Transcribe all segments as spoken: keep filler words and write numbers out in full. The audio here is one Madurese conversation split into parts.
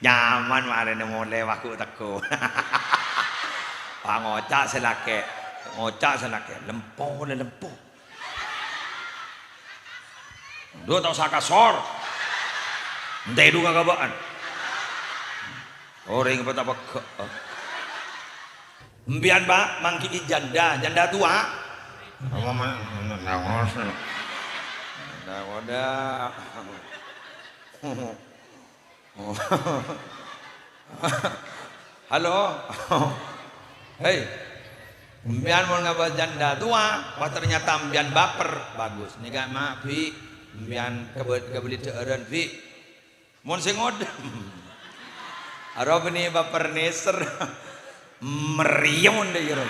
Nyaman marèna molè wah ghu' teggu. Wah, ngoca' sè lakè', ngoca' sè lakè', lempo la lempo. Dhu tao sakasor. Ente dhu kakaba'an. Orèng peta pegghâ'. Empèyan, Pak, mangghi'i janda, janda towa. Apa ma-, nah, ngoda. Halo. Hei. Empèyan mon ngabâs janda towa, wah, ternyata empèyan baper. Bagus. Nèka, ma', Bi'. Empèyan kebel-, kebelidhâ'ârân, Bi'. Mon sè ngodâ. Aro bânnè baper nèser. Meriam mon dâ' iyâ, Ron.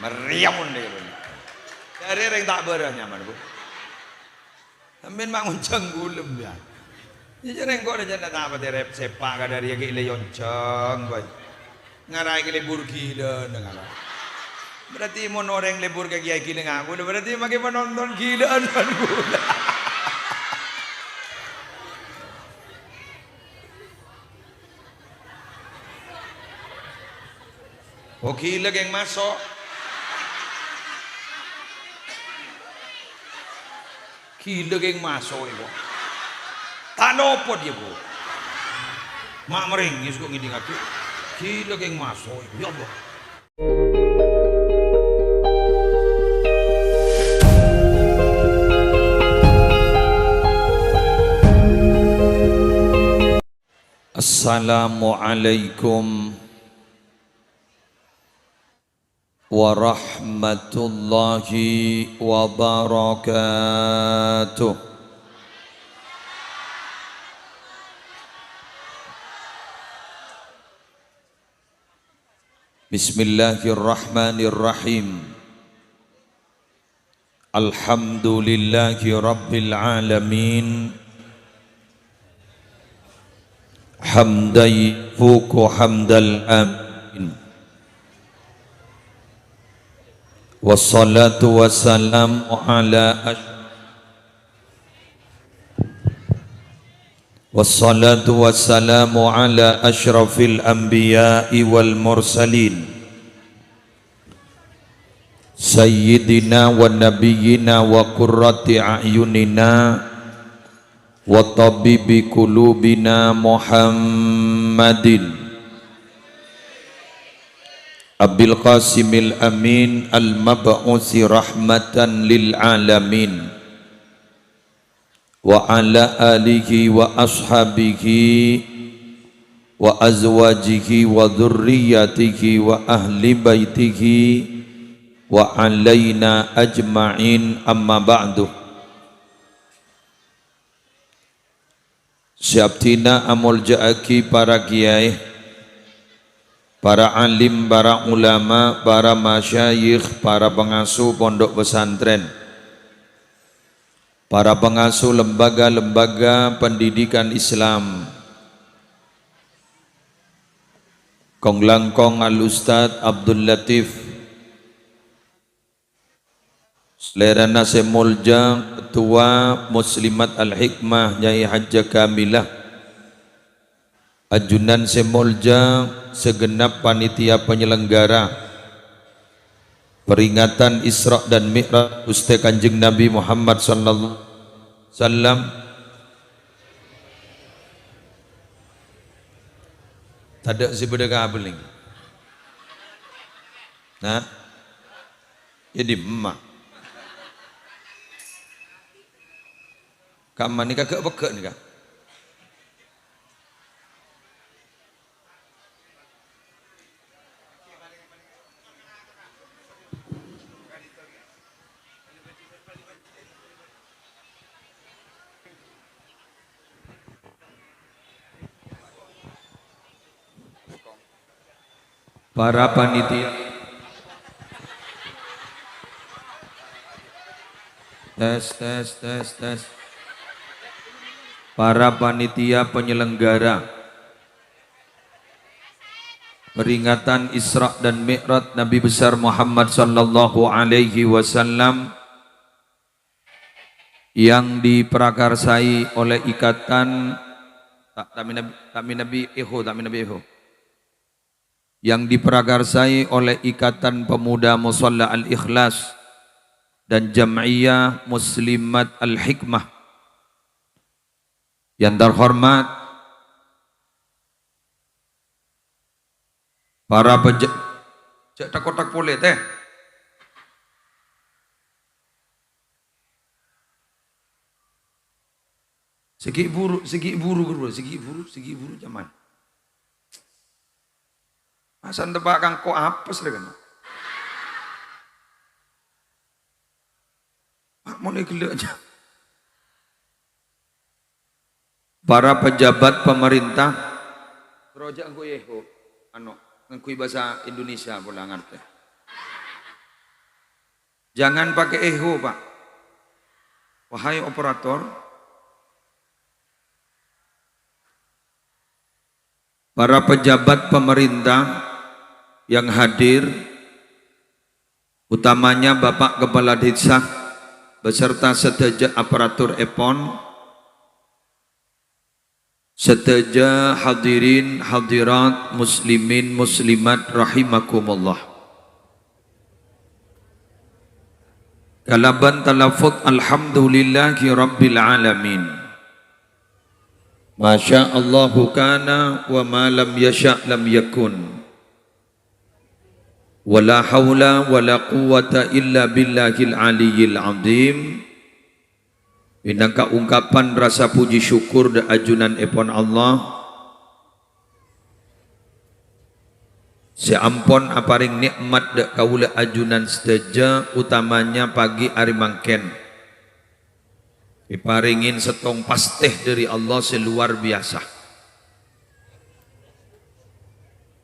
Meriam mon dâ' iyâ, Ron. Jârèya rèng ta' bârâ nyaman, Bu. Sampèyan ma' ngonjhâng ghulâ, yâ. Iyâ, jârèya engko' rèya jâ' ta' patè rep-, sepa' kadâ' rèya ghi' lè onjhâng, bâi. Ngaraè ghi' lebur ghilâ, neng ngara. Berarti mon orèng lebur ka kèyaè ghilâ ngaku, berarti makè penonton ghilâ'ân bân ghulâ. Oh, ghilâ kèng maso'. Ghilâ kèng maso', Bu. Ta' lopot, yâ, Bu. Ma' marèngès kok ngèdingngaghi. Ghilâ kèng maso', Bu. Ya Allah. Assalamualaikum warahmatullahi wabarakatuh. Bismillahirrahmanirrahim. Alhamdulillahi rabbil alamin. Hamdan yafuqu hamdal alamin. Wassalatu wassalamu ala asy-, wassalatu wassalamu ala asyrafil anbiya'i wal mursalin. Sayyidina wa nabiyyina wa qurrati a'yunina wa tabibi qulubina Muhammadin Abil Qasimil Amin al-mab'usi rahmatan lil alamin. Wa ala alihi wa ashabihi wa azwajihi wa dzurriyyatihi wa ahli baitihi wa alaina ajma'in, amma ba'du. Sè abdhina amolja'aghi para kèyaè, para alim, para ulama, para masyayikh, para pangasuh pondhuk pesantren, para pangasuh lembaga-lembaga pendidikan Islam, kong-langkong Al Ustadz Abdul Latif, salèrana sè molja Ketua Muslimat Al Hikmah Nyai Hajjah Kamilah, ajunan sè molja segenap panitia penyelenggara peringatan Isra dan Mi'raj Ghustè Kanjeng Nabi Muhammad sallallahu alaihi wasallam. Tadâ' sè bâdâ kabel nèng. Nah. Yâ dimma. Kamma nèka ghâ' pegghâ' nèka. Para panitia. Tes, tes, tes, tes. Para panitia penyelenggara peringatan Isra dan Mi'raj Nabi besar Muhammad sallallahu alaihi wasallam yang diprakarsai oleh Ikatan Ta' mènabi, ta' mènabi eho, ta' mènabi eho. Yang diprakarsai oleh Ikatan Pemuda Musholla Al-Ikhlas dan Jam'iyah Muslimat Al-Hikmah. Yang terhormat para peja-, jhâ' thak-kothak polè, tè. Sè ghi' buru, sè ghi' buru, buru, sè ghi' buru, sè ghi' buru, jhâman. Masa' teppa' kangko apes rè, kan? Pak, mon èghellâ' jhâ'. Para pejabat pemerintah, bro, jhâ' ngangghuy eho, ano, ngangghuy bhâsa Indonesia pola ngartè. Jangan pakai eho, Pak. Wahai operator, para pejabat pemerintah yang hadir, utamanya Bapak Kepala Desa beserta sadhâjâ aparatur èpon, sadhâjâ hadirin hadirat muslimin muslimat rahimakumullah. Kalabân talaffuz alhamdulillahi rabbil alamin. Masya Allahu kana wa ma lam yasya' lam yakun. Wa la haula wa la quwwata illa billahil aliyyil azim. Mènangka ungkapan rasa puji syukur dâ' ajunan èpon Allah sè ampon aparèng nè'mat dâ' kaulâ ajunan sadhâjâ, utamanya pagi arè mangkèn. Èparèngè sèttong pastè dâri Allah sè luar biyasa.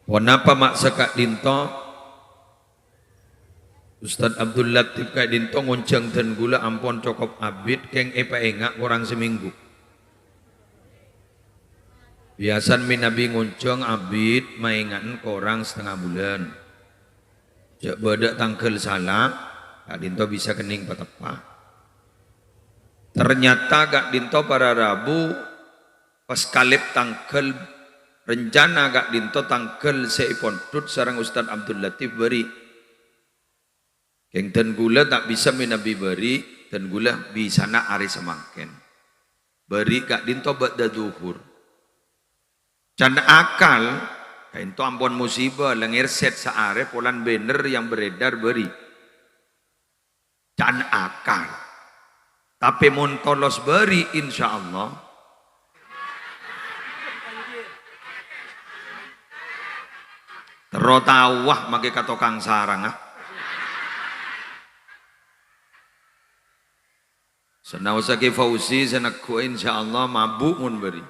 Ponapa ma' saka'dinto? Ustadz Abdul Latif ka'dinto ngonjhâng dân ghulâ ampon cokop abit, kèng èpaènga' korang samènggu. Biyasana mènabi ngonjhâng abit maènga'an korang satengnga bulân. Jhâ' bâdâ tangghâl sala, ka'dinto bisa kennèng pateppa'. Ternyata ka'dinto para rabu pas kalèp tangghâl, rencana ka'dinto tangghâl sè èpondhut sareng Ustadz Abdul Latif bâri'. Kèng dân ghulâ ta' bisa mènabi bâri', dân ghulâ bisana arè samangkèn. Bâri' ka'dinto bâdâ dhuhur. Can akal, ka'dinto ampon musibah, la ngèrsèt saarè polana banner yang beredar bâri'. Can akal. Tapè mon tolos bâri', insyaallah. Terro taowa makè ka tokang sarang, ah. Sanaosa Kè Fauzi sè neggu'â, insyaallah mabu' mon bâri'.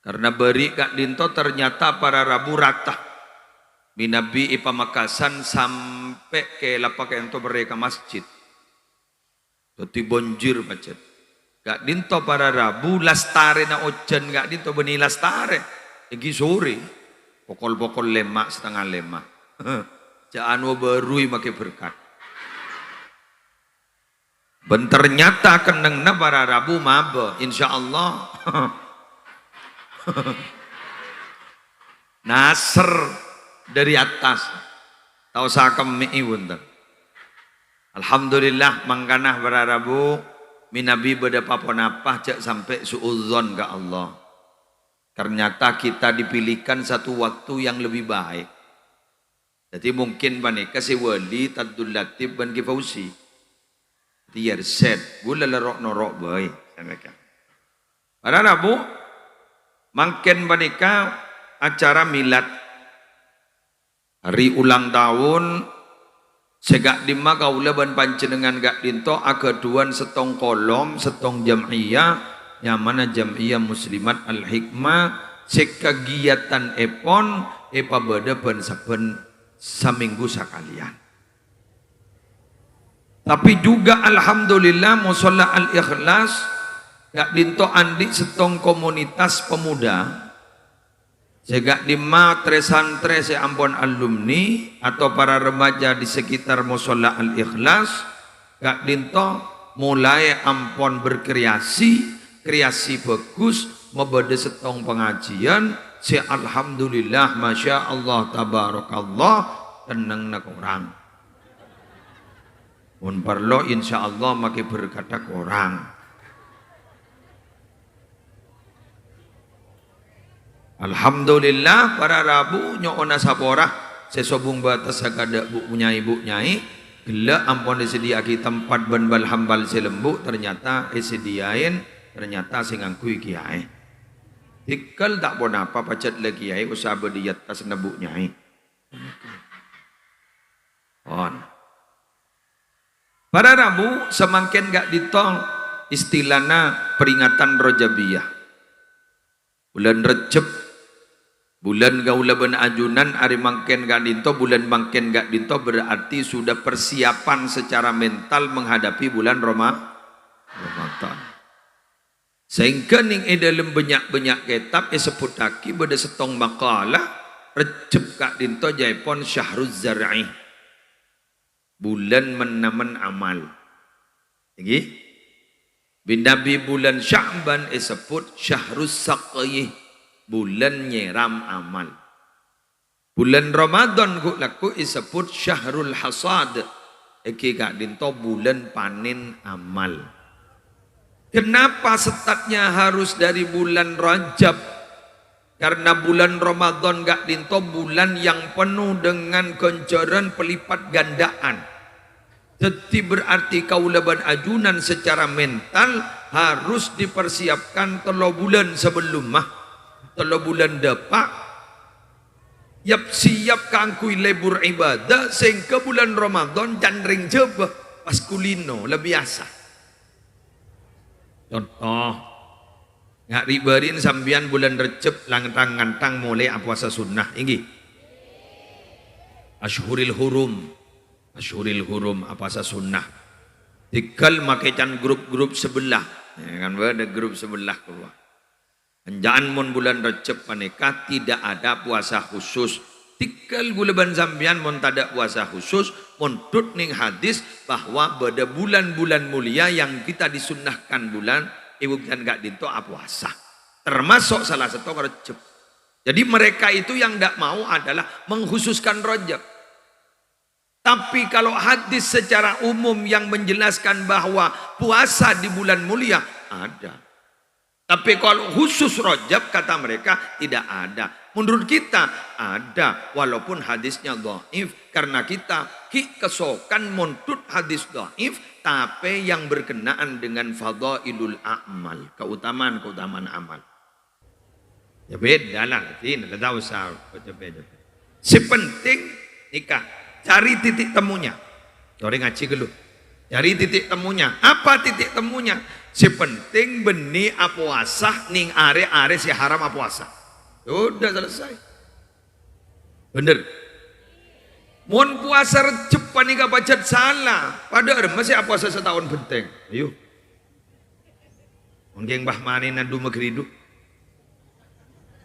Karena bâri' ka'dinto ternyata para rabu rata. Mènabi è Pamekasan sampè' kè la pakè ento berrè ka masjid. Dhâddhi banjir pajhât. Ka'dinto para rabu lastarèna ojhân ka'dinto bânnè lastarè. Èngghi sorè. Pokol-pokol lèma', satengnga lèma'. Jhâ' anu bârui makè berkat. Bân ternyata kennengnganna para rabu mabâ, insyaallah. Nasr dâri attas. Ta' osa kemmè'è bhunten. Alhamdulillah, mangkana para rabu mènabi bâdâ pa-ponapa jhâ' sampè' su'udzon ka Allah. Ternyata kita dipilihkan satu waktu yang lebih baik. Dhâddhi mungkin panèka sè wali Abdul Latif bân Kè Fauzi. Dhâddhi iyâ resèt, ghulâ la ro'-noro' bhâi. Para rabu, mangkèn panèka acara milad. Hari ulang tahun sè ka'dimma kaulâ bân panjhennengngan ka'dinto aghâdhuwân sèttong kolom, sèttong jam'iyah, nyamana Jam'iyah Muslimat Al-Hikmah, sè kagiyatannèpon èpabâdâ bân sabbhân samènggu sakalèyan. Tapè juga, alhamdulillah, Musholla Al-Ikhlas ka'dinto andi' sèttong komunitas pemuda sè ka'dimma trè-santrè sè ampon alumni atau para remaja di sekitar Musholla Al-Ikhlas ka'dinto molaè ampon berkreasi Kreasi bagus, mabâdâ sèttong pangajiân sè alhamdulillah, masya Allah, tabarakallah, kennengnga korang. Mon parlo, insya Allah, makè berkata korang. Alhamdulillah, para rabu nyo'ona sapora sè sobung bâtessa kadâ' bu-, nyai-bu nyai, ghellâ' ampon èsadhiyâ'aghi tempat bân bal-hambal sè lembu', ternyata èsadhiyâin, ternyata sè ngangghuy kèyaè. Dhikkel ta' ponapa pajhât la kèyaè osa bâdâ è attas nèbbu nyai. Pon. Para rabu, samangkèn ka'dinto istilana peringatan Rajabiyah. Bulân Rejjeb, bulân kaulâ bân ajunan arè mangkèn ka'dinto, bulân mangkèn ka'dinto berarti sudah persiapan secara mental menghadapi bulân Roma-, Ramadan. Saèngghâ nèng è dâlem bânnya'-bânnya' kètab èsebbhuttaghi bâdâ sèttong makalah, Rejjeb ka'dinto jâèpon syahruz zar'i. Bulân men-, namen amal. Ènggi? Binabi bulân Sya'ban èsebbhut syahrus saqyi, bulân nyèram amal. Bulân Ramadan ghu'-, lagghu' èsebbhut syahrul hasad, ènggi ka'dinto bulân panèn amal. Kenapa setatnya harus dari bulan Rajab? Karena bulan Ramadan ka'dinto bulan yang penuh dengan ganjaran pelipat gandaan. Dhâddhi berarti kaulâ bân ajunan secara mental harus dipersiapkan tello bulân sabellumma. Tello bulân dâpa', yap-siyap kaangghuy lebur ibadah, saèngghâ bulân Ramadan can rèng Jhâbâ pas kulino, la biyasa. Conto, nga' ri'-bâri'na sampèyan bulân Rejjeb lang-, tang-ngantang molè apowasa sunnah, ènggi? Asyhuril Hurum, Asyhuril Hurum, apowasa sunnah. Dhikkel makè can grup-grup sabellâ, ya kan, bâdâ grup sabellâ kalowar. Enjâ'ân mon bulân Rejjeb panèka tidak ada puasa khusus. Dhikkel kaulâ bân sampèyan mon tadâ' puasa khusus, mondhut nèng hadis bahwa bâdâ bulan-bulan mulia yang kita disunnahkan bulan, è bhughân ka'dinto apowasa. Termasuk salah sèttong Rejjeb. Jadi mereka itu yang ndak mau adalah mengkhususkan Rajab. Tapi kalau hadis secara umum yang menjelaskan bahwa puasa di bulan mulia, ada. Tapi kalau khusus Rajab, kata mereka, tidak ada. Menurut kita, ada, walaupun hadisnya dhaif. Karena kita ghi' kasokan mondhut hadis dhaif, tapè yang berkenaan dengan fadhailul a'mal, keutamaan-keutamaan amal. Ya beda lah, sini la tao sa-, coba-coba. Sè penting nèka, cari titik temunya. Torè ngajhi ghâllu. Cari titik temunya. Apa titik temunya? Sè penting bânnè apowasa nèng arè-arè sè haram apowasa. Sudah selesai. Bener. Mon powasa Rejjeb panèka pajhât sala, padâ arèmma sè apowasa sataon bhenteng. Ayo. Mon kèng bâh manèna du maghridu.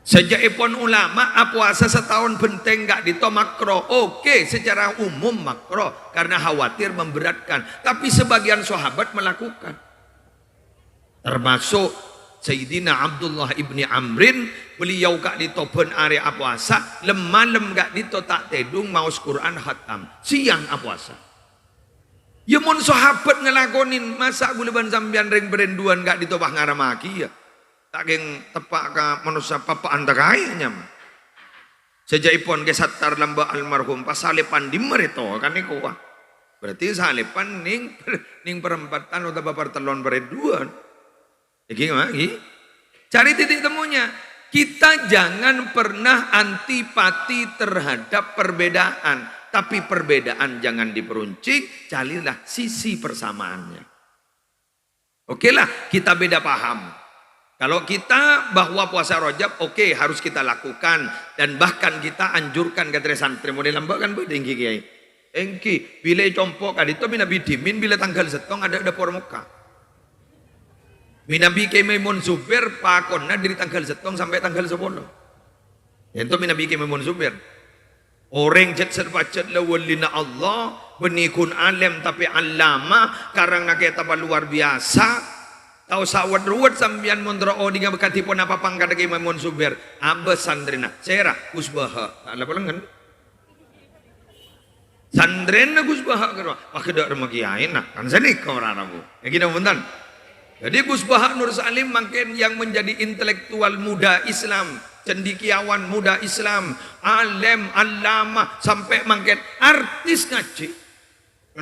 Sajâ'èpon ulama, apowasa sataon bhenteng ka'dinto makro. Oke, secara umum makro, karena khawatir memberatkan. Tapi sebagian sahabat melakukan. Termasuk Sayyidina Abdullah ibni Amrin, beliau ka'dinto bân arè apowasa, lem-malem ka'dinto ta' tèdung maos Qur'an khatam. Siang apowasa. Ya, mon sahabat ngalakonin, masa' kaulâ bân sampèyan rèng parènduwân ka'dinto pas ngarammaghiyâ? Ta' kèng teppa' ka manossa pappa'an ta' kaè nyam. Sajâ'èpon Kè Sattar lambâ' almarhum, pas salèpan dimma rèto, kan nèko, wah. Berarti salèpan nèng, nèng parempatan otabâ partellon parènduwân. Ènggi, ma, ènggi. Cari titik temunya. Kita jangan pernah antipati terhadap perbedaan, tapi perbedaan jangan diperuncing, carilah sisi persamaannya. Oke lah, kita beda paham. Kalau kita bahwa puasa Rajab, oke, harus kita lakukan, dan bahkan kita anjurkan ka trè-santrè, mon è lambâ' kan bâdâ ènggi, Kèyaè. Ènggi, bilâ compo' ka'dinto mènabi dhimèn bilâ tangghâl sèttong adâ' dâpor mokka'. Mènabi Kè Maimun Zubair pakonna dâri tangghâl sèttong sampè' tangghâl sapolo. Ènto mènabi Kè Maimun Zubair. Orèng jhât-, sè pajhât la walina Allah, bânnè ghun alèm tapè allama, karangnga kètab luar biyasa. Tao sawet-ruwet sampèyan mon terro odhingnga kadhi ponapa pangkaddhâ Kè Maimun Zubair? Abâs santrèna. Sèra? Gus Baha'. Ta' la palengngen. Santrèna Gus Baha' karo, wah, ghâdhâ' remma kèyaèna. Kan sanèka para rabu. Ya, gitu, punten. Jadi, Gus Baha' Nur Salim mangkèn yang menjadi intelektual muda Islam, cendekiawan muda Islam, alèm, allamah, sampè' mangkèn artis ngajhi.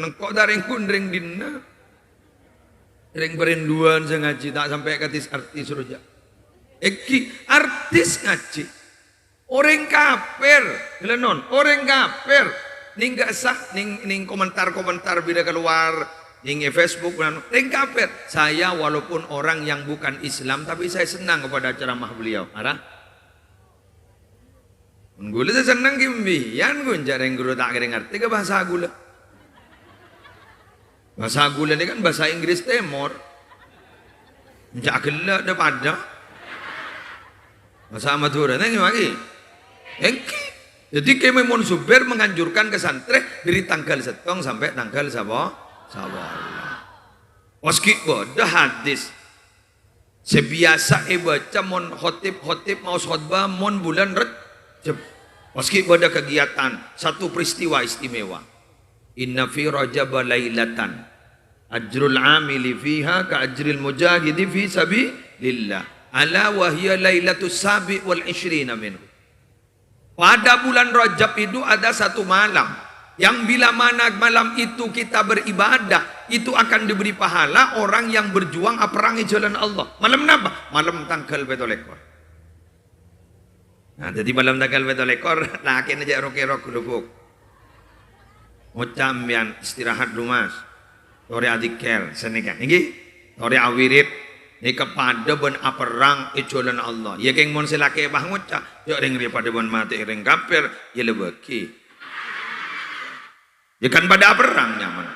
Nengko' ta' rèng-, rèng dinna'. Rèng parènduwân sè ngajhi, ta' sampè' ka artis-artis roja. Èngghi, artis ngajhi. Orèng kafir, ghellâ' non, orèng kafir. Nèng ka'issa', nèng, nèng komentar-komentar bilâ kalowar, nèng è Facebook, anu, rèng kafir. Saya walaupun orang yang bukan Islam, tapi saya senang kepada ceramah beliau. Arapa? Mon ghulâ sè senneng ghi' mbiyan, ghun jhâ' rèng ghuru ta' kèra ngartè ka bhâsa ghulâ. Bhâsa ghulâ nèka kan bhâsa Inggris Tèmor. Jhâ' ghellâ' dhâ-padhâ. Bhâsa Madhurâna ghi' mangkèn. Èngghi. Jadi Kè Maimun Zubair menganjurkan ke santrè dari tanggal sèttong sampai tanggal sapa? Sapolo. Pas ghi' bâdâ hadis. Sè biyasa èbâca mon khotib-khotib maos khotbah mon bulân Rejjeb. Pas ghi' bâdâ kegiatan, satu peristiwa istimewa. "Inna fi Rajaba lailatan, ajrul amili fiha ka ajril mujahidi fi sabilillah. Ala wa hiya lailatus sabi' wal isyrina minhu." Pada bulan Rajab itu ada satu malam, yang bila mana malam itu kita beribadah, itu akan diberi pahala orang yang berjuang aperrang è jhâlân Allah. Malem napa? Malem tangghâl pètto lèkor. Nah, dhâddhi malem tangghâl pètto lèkor, lakèna jhâ' ro-kèro ghulubuk. Ngoca' sampèyan, "Istirahat dulu, Mas." Torè adzikir, sanèka. Èngghi? Torè awirid. Nèka padâ bân aperrang è jhâlân Allah. Iyâ, kèng mon sè lakè pas ngoca', "Jhâ' rèng rèya padâ bân matè'è rèng kafir," iyâ la bâghi. Iyâ kan padâ aperrang nyaman.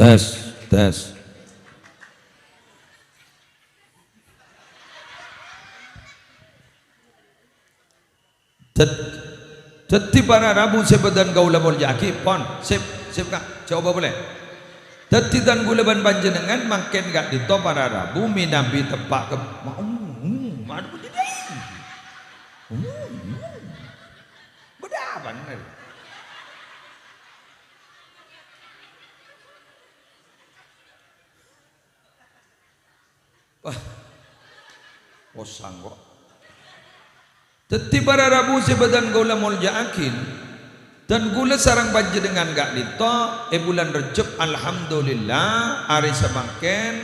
Tes, tes. Dad-, dhâddhi para rabu sè bâdhân kaulâ molja'aghi, pon, sip, sip, Ka', coba polè. Dhâddhi dhân kaulâ bân panjhennengngan mangkèn ka'dinto para rabu mènabi teppa' ka, ma-, mm, mm, ma-, mm, mm. Bâdâ apa, nè? Wah, posang, kok. Dhâddhi para rabu sè bâdhân kaulâ molja'aghi, dhân kaulâ sareng panjhennengngan ka'dinto è bulân Rejjeb, alhamdulillah, arè samangkèn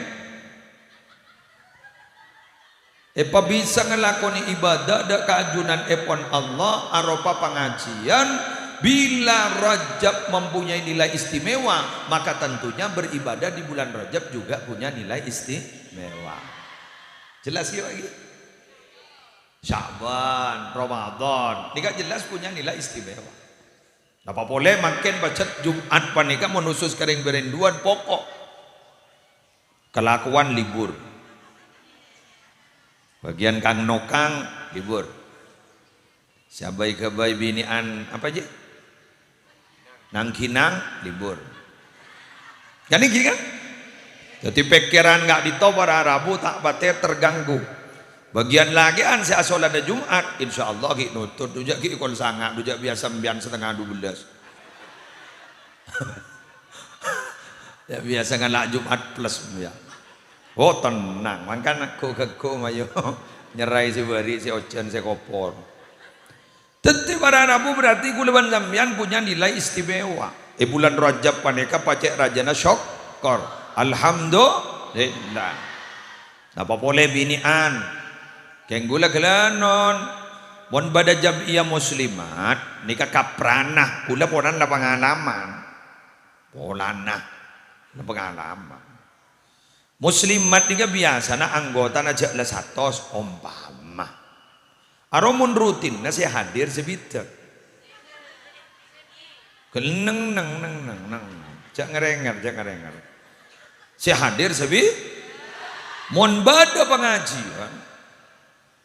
èpabisa ngalakonè ibadah dâ' ka ajunanèpon Allah aropa pangajiyân. Bila Rajab mempunyai nilai istimewa, maka tentunya beribadah di bulan Rajab juga punya nilai istimewa. Jelas ya, Pak? Sya'ban, Ramadan, nèka jelas punya nilai istimewa. Napa polè mangkèn pajhât Jum'at panèka mon khusus ka rèng-, parènduwân pokok. Kalakowan libur. Bâgiyân kang-nokang libur. Sè abâi-ghâbây binè'an apa, Ji? Nang-ghinang libur. Kan èngghi, kan? Dhâddhi pèkkèran ka'dinto para rabu ta' patè terganggu. Bâgiyân lakè'an sè asolana Jum'at, insyaallah ghi' nutut, dhu jhâ' ghi' kol sanga', dhu jhâ' biyasa sampèyan satengnga dubellâs. Jhâ' biyasa ngala' Jum'at plus, ya. Oh, tenang, mangkana ghu-ghâgghu mayu nyerraè sè bâri', sè ojhân, sè kopor. Dhâddhi para rabu berarti kaulâ bân sampèyan punya nilai istimewa. È bulân Rajab panèka pacè' rajâna sokkor. Alhamdulillah. Napa polè binè'an? Kèng kaulâ ghâlânon. Mon bâdâ jam'iyah muslimat, nèka kaprana, kaulâ polana la pangalaman. Polana la pangalaman. Muslimat nèka biyasana anggotana jhâ' la satos, ompama. Aro mon rutinna sè hadir sè bidhâk. Ghellâ' neng, neng, neng, neng, neng. Jhâ' ngarèngèr, jhâ' ngarèngèr. Sè hadir sabi-, mon bâdâ pangajiân,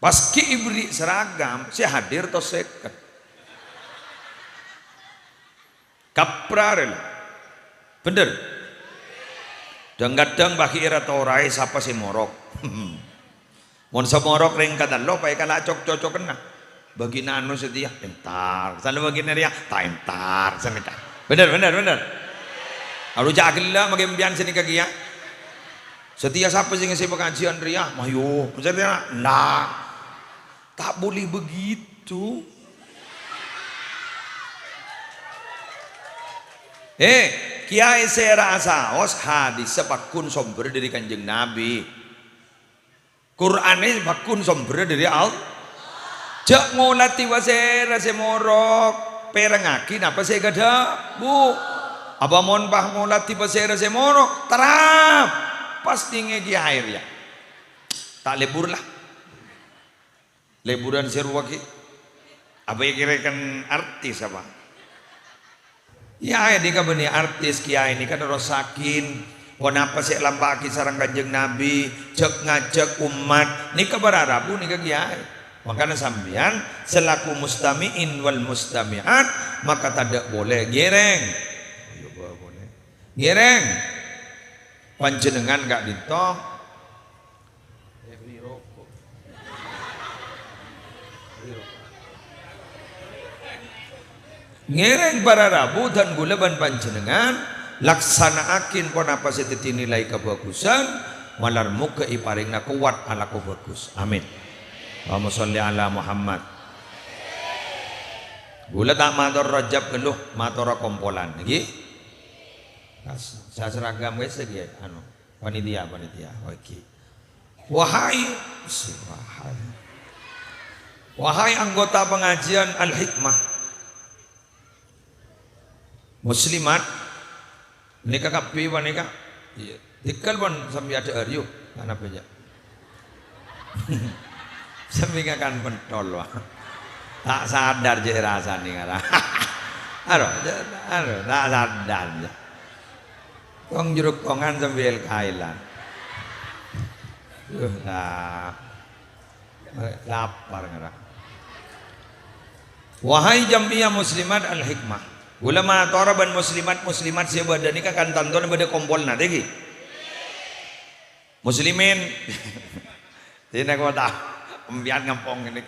pas ghi' èberri' seragam, sè hadir tos sèket. Kaprarel. Bhender? Dhâng-kadhâng paghi' èra toraè sapa sè morok. Mon sè morok rèng katello, paèkala' cok-cocokenna. Bâgina anu satèya, entar. Sanna bâgina rèya, ta' entar, sanèka. Bhender, bhender, bhender. Arowa jhâ' ghellâ' makè empèyan sanèka kèya. Satèya sapa sè ngèssè pangajiân rèya? Mayu. Satèya, enna'. Ta' boleh begitu. Eh, kèyaè sè èra asaos hadissa pagghun sombherra dâri Kanjeng Nabi. Qur'anna pagghun sombherra dâri Allah. Jhâ' ngolatè pasèra sè morok, pèrengngaghi napa sè èkadhâbu. Apa mon pas ngolatè pasèra sè morok, terrap. Pas nèngè kèyaè rèya. Ta' lebur la. Leburan sè rowa ghi'. Apa èkèrèken artis apa? Kèyaè nèka bânnè artis, kèyaè nèka nerrossaghi ponapa sè èlampa'aghi sareng Kanjeng Nabi, jhâk-ngajhâk ommat, nèka para rabu nèka kèyaè. Mangkana sampèyan selaku mustami'in wal mustami'at, maka tadâ' polè ngèrèng. Ngèrèng. Panjhennengngan ka'dinto. Ngèrèng para rabu dhân ghulâ bân panjhennengngan, laksana'aghi ponapa sè dhâddhi nilai kabhâghusân, malar moghâ èparèngana kowat alako bhâghus. Amin. Allahumma sholli ala Muhammad. Ghulâ ta' mator Rajab ghâllu, matora kompolan, ngghi? Kas-, sa-, seragam wis ghi, anu, panitia, panitia. Oke. Wahai, wahai, wahai anggota pengajian Al-Hikmah Muslimat, nèka kabbhi panèka. Iyâ. Tikel pon sambi adhâ'âr, yu. Ana apa, jâ'? Sambi ngakan pentol, wah. Ta' sadar jâ' rasanè ngara. Aro, jâ', aro, ta' sadar, jâ'. Kong jhurukongan sambi èl-kaèlan. Duh, la-, lapar ngara. Wahai jam'iyah muslimat Al-Hikmah, ghulâ matora bân muslimat-muslimat sè bâdâ nèka kan tantona bâdâ kompolna, tèghi? Muslimin. Sènè kota. Empèyan ngampong ngènè.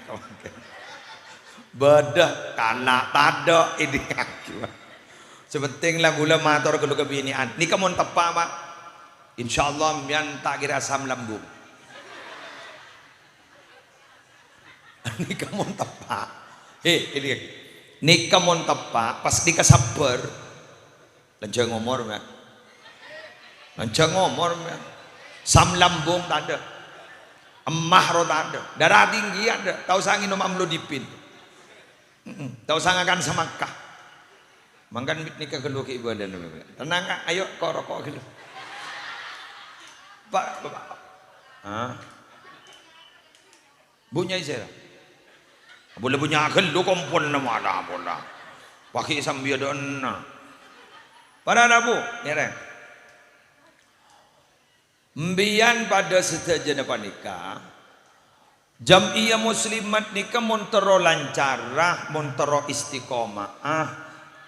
Bâdâ, kana', tadâ', ini. Sè penting la ghulâ mator ghâllu ka binè'an. Nèka mon teppa', Pak. Insyaallah empèyan ta' kèra asam lambung. Nèka mon teppa'. He, ini. Nèka mon teppa', pas nèka sabbhâr. Lanjhâng omor, mè'. Lanjhâng omor, mè'. Asam lambung tadâ'. Emma rowa tadâ'. Darah tinggi tadâ'. Ta' osa ngènom amlodipin. Mm-mm. Ta' osa ngakan semangka. Mangkana nèka ghâllu ghi' bâdâna. Tenang, Kak. Ayo, ko'-, roko' ghâllu. Pak, Bapak. Hah? Bu nyai sèra. Bulâ bu nyai ghâllu kompolna mala-mala. Paghi' sambi adâ'na. Para rabu, ngèrèng. Empèyan padâ sadhâjâna panèka, jam'iyah muslimat nèka mon terro lancara, mon terro istiqomah,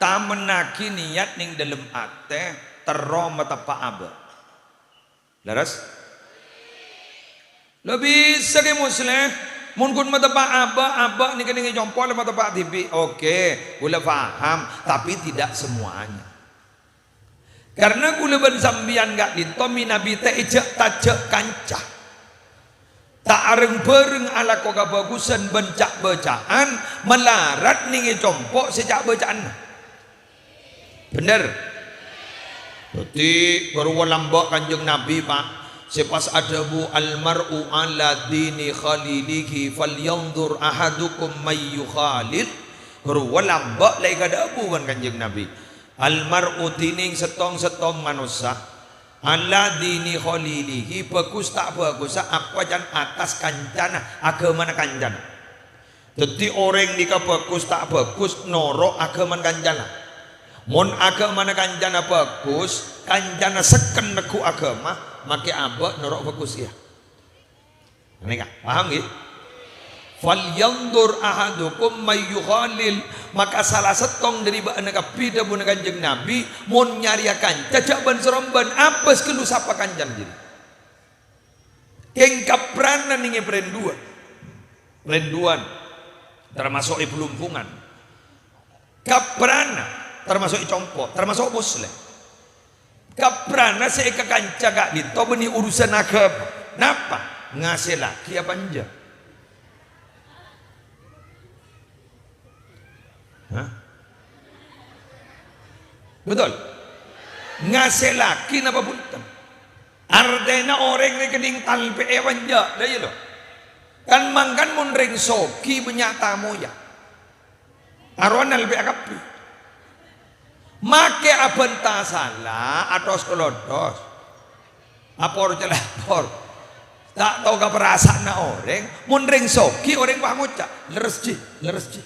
tamennaghi niyat neng dâlem atè, terro mateppa' abâ'. Lerres? La bisa ghi, Musleh. Mon ghun mateppa' abâ', abâ' nèka nèngè compo' la mateppa' dhibi'. Oke, ghulâ paham, tapi tidak semuanya. Karena ghulâ bân sampèyan ka'dinto mènabi ta' èjhâk-tajhâk kanca. Ta' areng-bhâreng alako kabhâghusân bân ca'-bâca'an malarat nèngè compo' sè ca'-bâca'anna. Bhender. Dhâddhi, ghâruwa lambâ' Kanjeng Nabi, Pak, sè pas adhâbu, "Al mar'u ala dini khalilihi, falyanzur ahadukum may yukhalil." Ghâruwa lambâ' la èkadhâbu bân Kanjeng Nabi, "Al mar'u," dhinèng sèttong-sèttong manossa, "ala dini khalilihi," bhâghus ta' bhâghussa apa can attas kancana, aghâmana kancana. Dhâddhi, orèng nèka bhâghus ta' bhâghus noro' aghâmana kancana. Mon aghâmana kancana bhâghus, kancana sekken neggu' aghâma, make abâ' noro' bhâghus kèya. Nèka, paham ghi? "Falyanzur ahadukum may yukhalil." Maka sala settong dhâri bâ'na kabbhi, dhâbuna Kanjeng Nabi, "Mon nyarèya kanca, jhâ' bân-sarombân, abâs ghâllu sapa kancana jârèya." Kèng kaprana nèngè parèndhuwân. Parèndhuwân, tamaso' è Blumbungan. Kaprana, tamaso' è Compo', tamaso' Muslim. Kaprana sè èkakanca ka'dinto bânnè urusan aghâma. Napa? Ngasèllaghi apa enjâ'? Hah? Betul? Ngasèllaghi napa bhunten? Artèna orèng rèkènèng talpè'è apa enjâ', la iyâ, lo. Kan mangkana mon rèng soghi bânnya' tamoyya. Arowa nalpè'a kabbhi. Make abânta sala, atos-kalotos. Apor calapor. Ta' tao ka parasaanna orèng, mon rèng soghi orèng pangoca', "Lerres, Ji, lerres, Ji."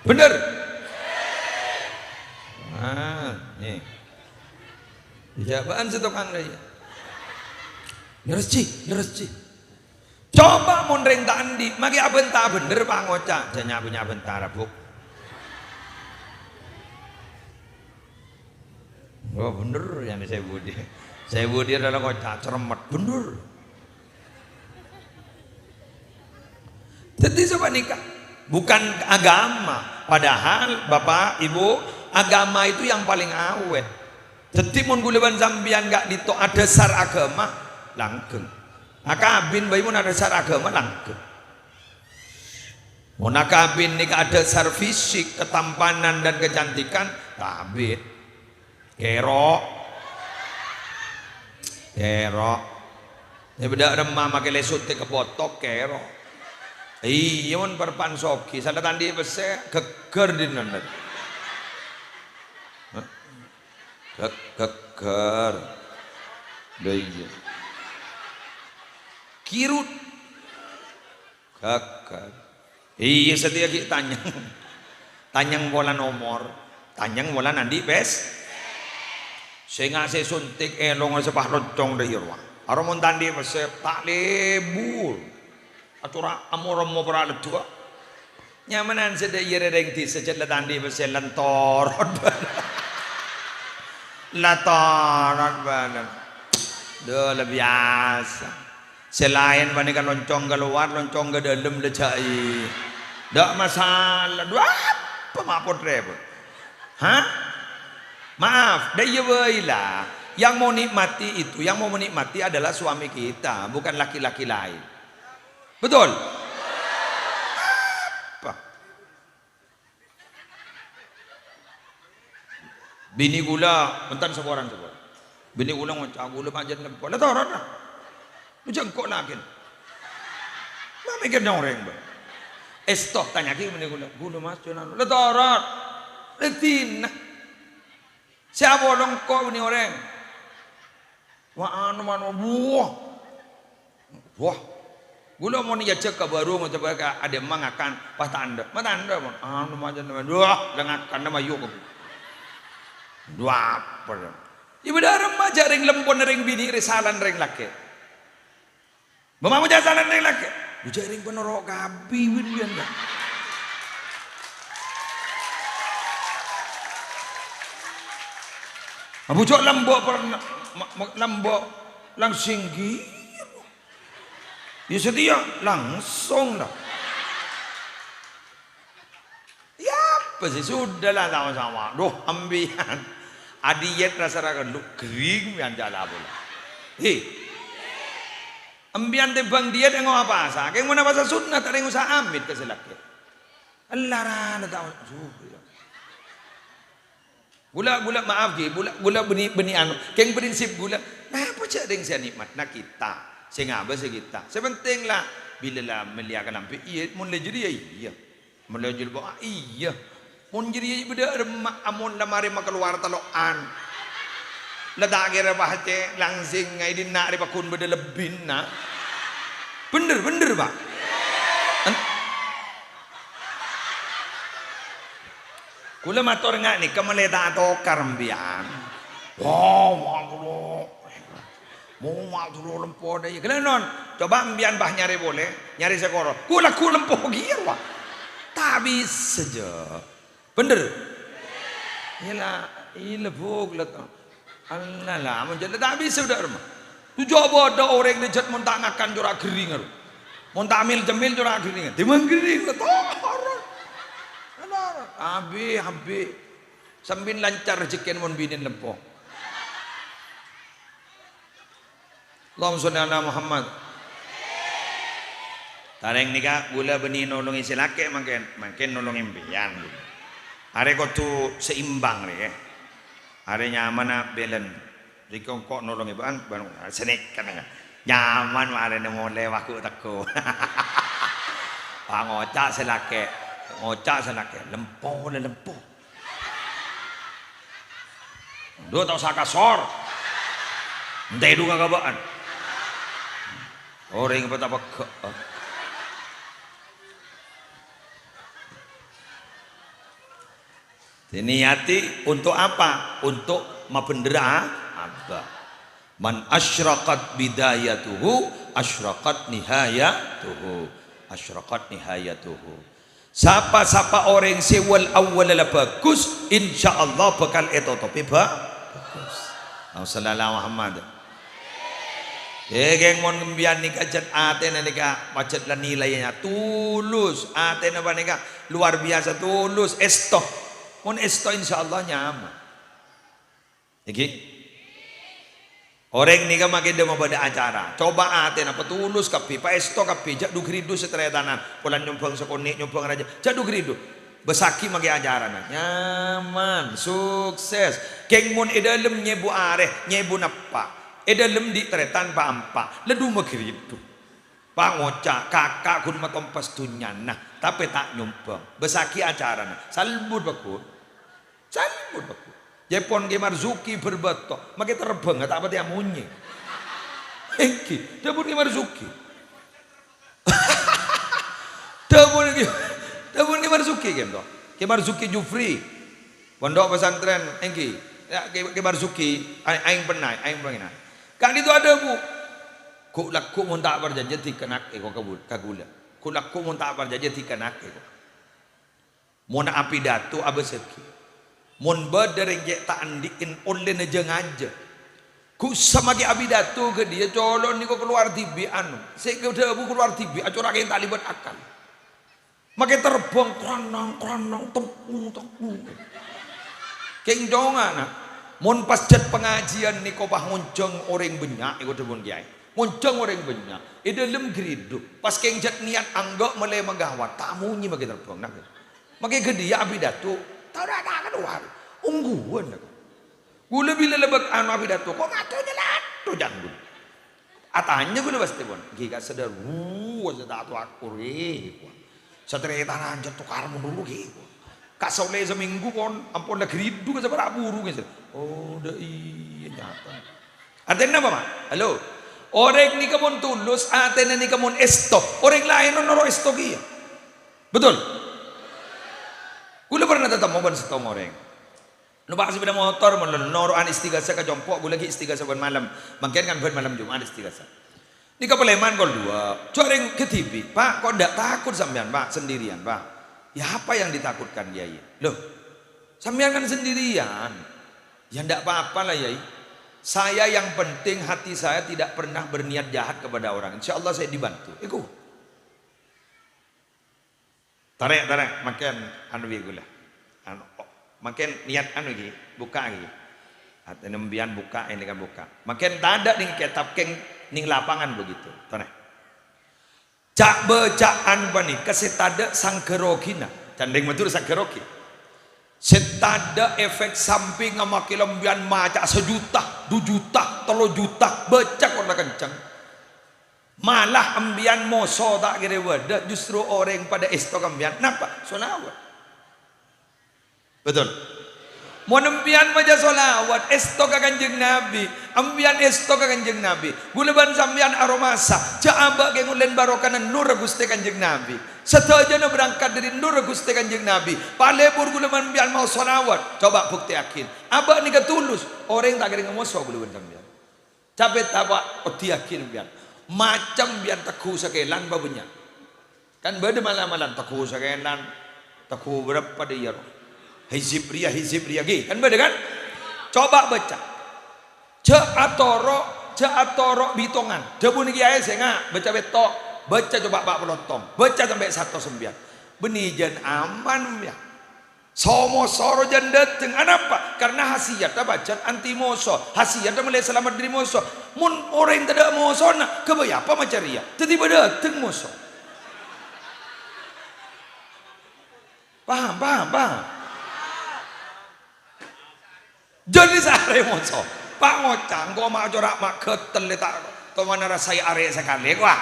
Bener? Ah, nè. Jâbâ'ân sè tokang rèya. "Lerres, Ji, lerres, Ji." Coba mon rèng ta' andi', make abânta bhender pangoca', jâ' nya-, nya-, bhender, Bu. Oh, bhender, yâ, sè budi. Sè budi adalah ngoca' cermet, bhender. Dhâddhi, sapanèka bukan agama. Padahal, Bapak, Ibu, agama itu yang paling awet. Dhâddhi, mon ghulâ bân sampèyan ka'dinto adhâsar aghâma, langghâng. Akabin bhâi mon adhâsar aghâma, langghâng. Mon akabin nèka adhâsar fisik, ketampanan, dan kecantikan, ta' abit. Kèro'. Kèro'. Nè bâdâ remma make lè suntik ka potok, kèro'. Iyâ, mon parpan soghi, sala ta' andi' pèssè, ghâgghâr dinna. Hah? Ghâ-, ghâgghâr. Lha iyâ. Kirut. Ghâgghâr. Iyâ, satèya ghi' tanyèng. Tanyèng pola nomor. Tanyèng pola andi' pès-, sènga' sè suntik èlongnga sè pas loncong dâ' iyâ rowa. Arowa mon ta' andi' pèssè, ta' lebur. Atora' amor-ommo para' ledduwâ'. Nyamanan sè dâ' iyâ rè-, rèng dhisa jhât la ta' andi' pèssè, lentorot bhâlân. Lentorot bhâlân. Duh, la biyasa. Sè laèn panèka loncong kalowar, loncong ka dâlem, la jhâ' i-, ta' masalah. Duh, apa ma' pot-rèpot? Hah? Maaf, dâ' iyâ bhâi la. Yang mau nikmati itu, yang mau menikmati adalah suami kita, bukan laki-laki lain. Betul? Apa? Binè ghulâ, bhunten, saporana, saporana. Binè ghulâ ngoca', "Ghulâ panjhennengngan lempo." La torot, la. Lu jhâ' engko' lakèna. Ma' mèkkèrè orèng, Bâ. Èsto, tanya'aghi binè ghulâ, "Ghulâ, Mas, jhân anu." La torot. La dinna. Sè apolong engko' binè orèng. Wah, anu, mano, buah. Wah. Ghulâ mon èajhâk ka bârung, coba ka adâ' emma ngakan, pas ta' endâ'. Ma' ta' endâ', mon. Anu, macan, wah, la ngakanna mayu. Duh, apa, ya? Ibâdâ remma jhâ' rèng lempona rèng binè' rè salan rèng lakè'. Bâ' mamo jhâ' salan rèng lakè'. Jhâ' rèng panoro' kabbhi win-win, ya. Abujâ' lembo' pernah, ma-, ma-, lembo' langsing ghi. Ya, satèya langsung, la. Ya, apa sih, sudahlah, tao sama. Duh, ambiyan. Adiyet rasa ra kellu, gering, ambiyan jala pula. He. Ambiyan tèmbhâng diyet, engo' apasa. Kèng mon apasa sunnah, ta' rèng usaha amit ka sè lakè'. Ella ra, la tao. Ghulâ, ghulâ, maaf, ghi, ghulâ, ghulâ bânnè, bânnè anu, kèng prinsip ghulâ, napa jhâ' rèng sè nikmatna kita, sè ngabâs sè kita. Sè penting la, bilâ la mellèya kalambhi, iyâ, mon la jârèya, iyâ. Mon la jilbab, ah, iyâ. Mon jârèya bâdâ remma, amon la marè makalowar talo'an. La ta' kèra pacè langsing, è dinna' rè pagghun bâdâ lebbina. Bhender, bhender, Pak. En-, Kaulâ mator nga' nèka mèlè ta' atokar empèyan. Oh, mator. Mo mator lempo dâ' iyâ. Ghellâ' non, coba empèyan bâ nyarè polè, nyarè sè koro. Ghu-lagghu lempo kèya rowa. Ta' bisa, jâ. Bhender? Iyâ la, iyâ la, Bu, la to. Allah la, mon jâ' ta' bisa dâ' remma. Jhâ' bâdâ orèng lè jhât mon ta' ngakan cora' ghering, aro. Mon ta' mil-cemil cora' ghering. Tèmbhâng ghering, la to. Aro. Abi, abi. Sampèyan lancar rejhekkèna mon binèn lempo. Allahumma sholli ala Muhammad. Tarèng nèka, kaulâ bânnè nolongè sè lakè' mangkèn, mangkèn nolongè empèyan. Arè kodhu seimbang rè, yâ. Arè nyamana bhâlân. Rèko engko' nolongè bâ'ân, bân, sè nèka nèka. Nyaman marèna molè wagu teggu. Wah, ngoca' sè lakè', ngoca' sè lakè', lempo la lempo. Dhu ta' osa kasor. Ente dhu ngagaba'an. Orèng apa ta' pegghâ'. Diniyati untuk apa? Untuk mabhendherra abâ. "Man asyraqat bidayatuhu, asyraqat nihayatuhu." Asyraqat nihayatuhu. Sapa-sapa orèng sè wal awwalala bhâghus, insyaallah bhâkal ètotobhi bhâ-, bhâghus. Allahumma shalli ala Muhammad. È, kèng mon empèyan nèka jhât atèna nèka pajhât la nilainya tulus, atèna panèka luar biasa tulus, èsto. Mon èsto, insyaallah nyaman. Èngghi? Orèng nèka makè dâ' mabâdâ acara. Coba atèna patulus kabbhi, paèsto kabbhi, jhâ' dhu-ghâridhu sataretanan. Polana nyombhâng sakonè', nyombhâng rajâ, jhâ' dhu-ghâridhu. Bâsaghi makè acarana. Nyaman, sukses. Kèng mon è dâlem nyèbu arè, nyèbu neppa'. È dâlem dhi' tarètan pa'-empa'. La dhu maghâridhu. Pangoca', kaka' ghun matompas dhunnyana, tapè ta' nyombhâng. Bâsaghi acarana. Salbut, Pak Gun. Salbut, Pak Gun. Jhâ' pon Kè Marzuki bârbâto. Makè terbhâng, ta' patè amonyè. Èngghi, dhâbuna Kè Marzuki. Dhâbuna Kè, dhâbuna Kè Marzuki, kènto. Kè Marzuki Jufri. Pondhuk pesantren, èngghi. Yâ, Kè, Kè Marzuki, a-, aèng pennay, aèng pennay. Ka'dinto adhâbu, "Ghu-, lagghu' mon ta' parcajâ dhikanakè ko ka bul-, ka ghulâ. Ghu-, lagghu' mon ta' parcajâ dhikanakè ko." Mon apidato abâsaghi. Mon bâdâ rèng cè' ta' andi'en ollèna jâ-ngajâ. Ghu-, samaghi apidato ka dhiyâ, colo' nèko kalowar dhibi' anu. Sè èdhâbu kalowar dhibi' acora'aghi ta' lèbât akal. Makè terbhâng, kronong, kronong, tepung, tepung. Kèng congana, mon pas jhât pangajiân nèko pas ngonjhâng orèng bânnya', nèko dhâbuna kèyaè. Ngonjhâng orèng bânnya', è dâlem ghâridhu. Pas kèng jhât niyat angghâ' malè maghâbây, ta' monyè makè terbhâng, nah. Makè ghâdhiyâ apidato, ta' ora ta' kalowar. Ongghuwân, nah. Ghulâ bilâ lèbât anu apidato, ko' ngato nyalato, jhân ghulâ. Atanya ghulâ pastè pon, "Ghi, Ka' Sadar, wuh, sè ta' tao akur, ghi, ko'. Sataretanan jhât tokar mon dulu, ghi, ko'. Ka' saolè samènggu, pon, ampon la ghâridhu ka sapara' buru, ghi." "Oh, dâ' iyâ, nyata." Artèna napa, Ma'? Halo? Orèng nèka mon tulus, atèna nèka mon èsto, orèng laèn noro' èsto kèya. Betul? Ghulâ pernah tatemmo bân sèttong orèng. Nompa' sepeda motor, mon noro'an istighasa ka compo', ghulâ ghi' istighasa bân malem. Mangkèn kan bân malem Jumat istighasa. Nèka palèman kol dua. Jhâ' rèng kadhibi', "Pak, kok ndak takut sampèyan, Pak, sendirian, Pak?" "Ya, apa yang ditakutkan, Kiai?" "Loh, sampèyan kan sendirian." "Ya, ndak apa-apa lah, Yai. Saya yang penting hati saya tidak pernah berniat jahat kepada orang. Insya Allah saya dibantu." Iku. Tarè', tarè', mangkèn anu bi' ghulâ. Anu, o-, mangkèn niyat anu ghi, bukka' ghi. Atèna empèyan bukka', ènè kan bukka'. Mangkèn tadâ' nèng kètab kèng nèng lapangan begitu. Tarè'. Ca'-bâca'an panèka sè tadâ' sangghârogina. Can rèng Madhurâ sangghârogi. Sè tadâ' efek sampingnga makè lambiyân maca sajuta, du juta, tello juta, bâca Qur'an kenceng. Malah empèyan moso ta' kèra bâdâ, justru orèng padâ èsto ka empèyan. Napa? Sholawat. Betul? Mon empèyan maca sholawat, èsto ka Kanjeng Nabi. Empèyan èsto ka Kanjeng Nabi. Ghulâ bân sampèyan aromasa, jhâ' abâ' kèng ollèna barokana nurra Ghustè Kanjeng Nabi. Sadhâjâna berangkat dâri nurra Ghustè Kanjeng Nabi. Palebur ghulâ bân sampèyan maos sholawat. Coba buktèyaghi. Abâ' nèka tulus. Orèng ta' kèra ngamoso ghulâ bân sampèyan. Capèta, Pa', oddhiyaghi sampèyan. Macem sampèyan tegghu sakèlan bâ bânnya'. Kan bâdâ mal-amalan, tegghu sakèlan, tegghu bârâmpa dâ' iyâ, rowa. Hizib rèya, hizib rèya, ghi, kan bâdâ, kan? Coba bâca. Jhâ' atoro', jhâ' atoro' bitongan. Dhâbuna kèyaè sènga', bâca pètto', bâca coba pa' polo tong, bâca sampè' satos sampèyan. Bânnè jân aman, ya. So-moso rowa jân dâteng. Anapa? Karna hasiyatta pajhât anti moso. Hasiyatta mèlè salamet dâri moso. Mon orèng tadâ' mosona, ghâbây apa maca rèya? Dhâddhi bâdâ dâteng moso. Paham, paham, paham? Jân sarè moso. Pa' ngoca', engko' ma' cora' ma' ghâtel lè ta' toman rasaè arè' sakalè, wah.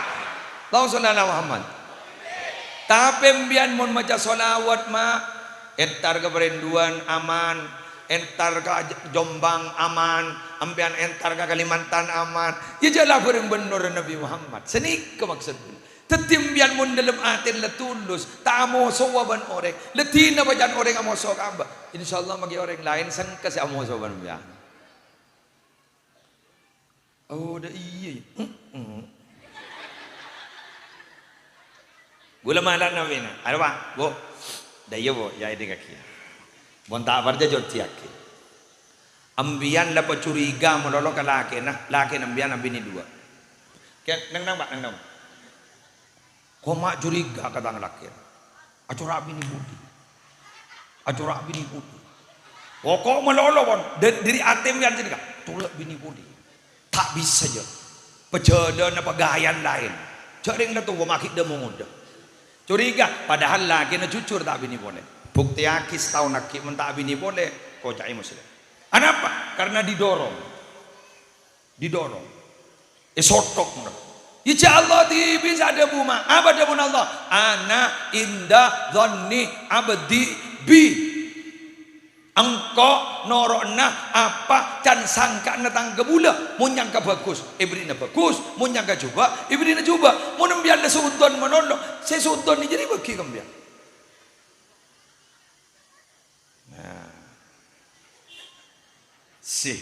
Allahumma sholli ala Muhammad. Tapè empèyan mon maca sholawat, Ma', entar ka Parènduwân aman, entar ka J-, Jombang aman, empèyan entar ka Kalimantan aman. Iyâ jhâ' la bhâreng bân nurra Nabbhi Muhammad. Sanèka maksodda. Dhâddhi empèyan mon dâlem atèna la tulus, ta' amosowa bân orèng, la dina bâjâna orèng amoso ka abâ', insyaallah maghi orèng laèn sengka sè amoso bân empèyan. Oh, dâ' iyâ, yâ. Heeh. Ghulâ malana bhina. Ayo, Pa', Bu. Dâ' iyâ, Bu, yâ, èdingngaghi. Mon ta' parcajâ, oddhiyaghi. Empèyan la pacuriga malolo ka lakèna, lakèna empèyan abinè duwâ'. Kè-, neng-neng, Pa', neng-neng. Koma curiga ka tang lakèna. Acora' binè budi. Acora' binè budi. Poko' malolo, pon. Dâ-, dâri atè empèyan curiga. Tola' binè budi. Ta' bisa, jâ. Pajhâlâna pagâyân laèn. Jâ' rèng la towa maghi dâ' mongodâ. Curiga, padahal lakèna jujur ta' abinè polè. Buktèyaghi sataon aghi' mon ta' abinè polè, koca'è Muslim. Anapa? Karena didorong. Didorong. Èsothok, mon. Yâ, jâ' Allah dhibi' sè adhâbu, Ma'. Apa dhâbuna Allah? "Ana inda dhanni abdi bi." Engko' noro'na apa can-, sangka'anna tang ghulâ. Mon nyangka bhâghus, èbèrri'na bhâghus. Mon nyangka jhubâ', èbèrri'na jhubâ'. Mon empèyan la suudon malolo, sè suudon jârèya èbâghi ka empèyan. Nah. Sih.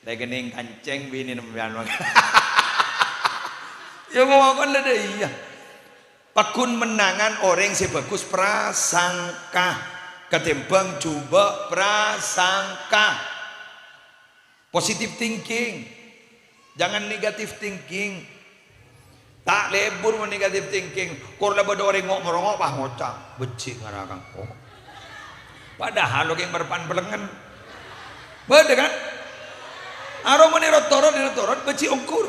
Lè kennèng kancèng binè nèmpèyan mangkana. Yâ, pokokna dâ' iyâ. Paggun mennangan orèng sè bhâghus prasangka katèmbhâng jhubâ' prasangka. Positive thinking. Jangan negative thinking. Ta' lebur mon negative thinking. Kor la bâdâ orèng ngo'-morongo', pas ngoca', "Beccè' ngara ka engko'." Padahal lo kèng marèpa'an pellengngen. Bâdâ, kan? Aro mon èrot-torot, èrot-torot, beccè' ongghur.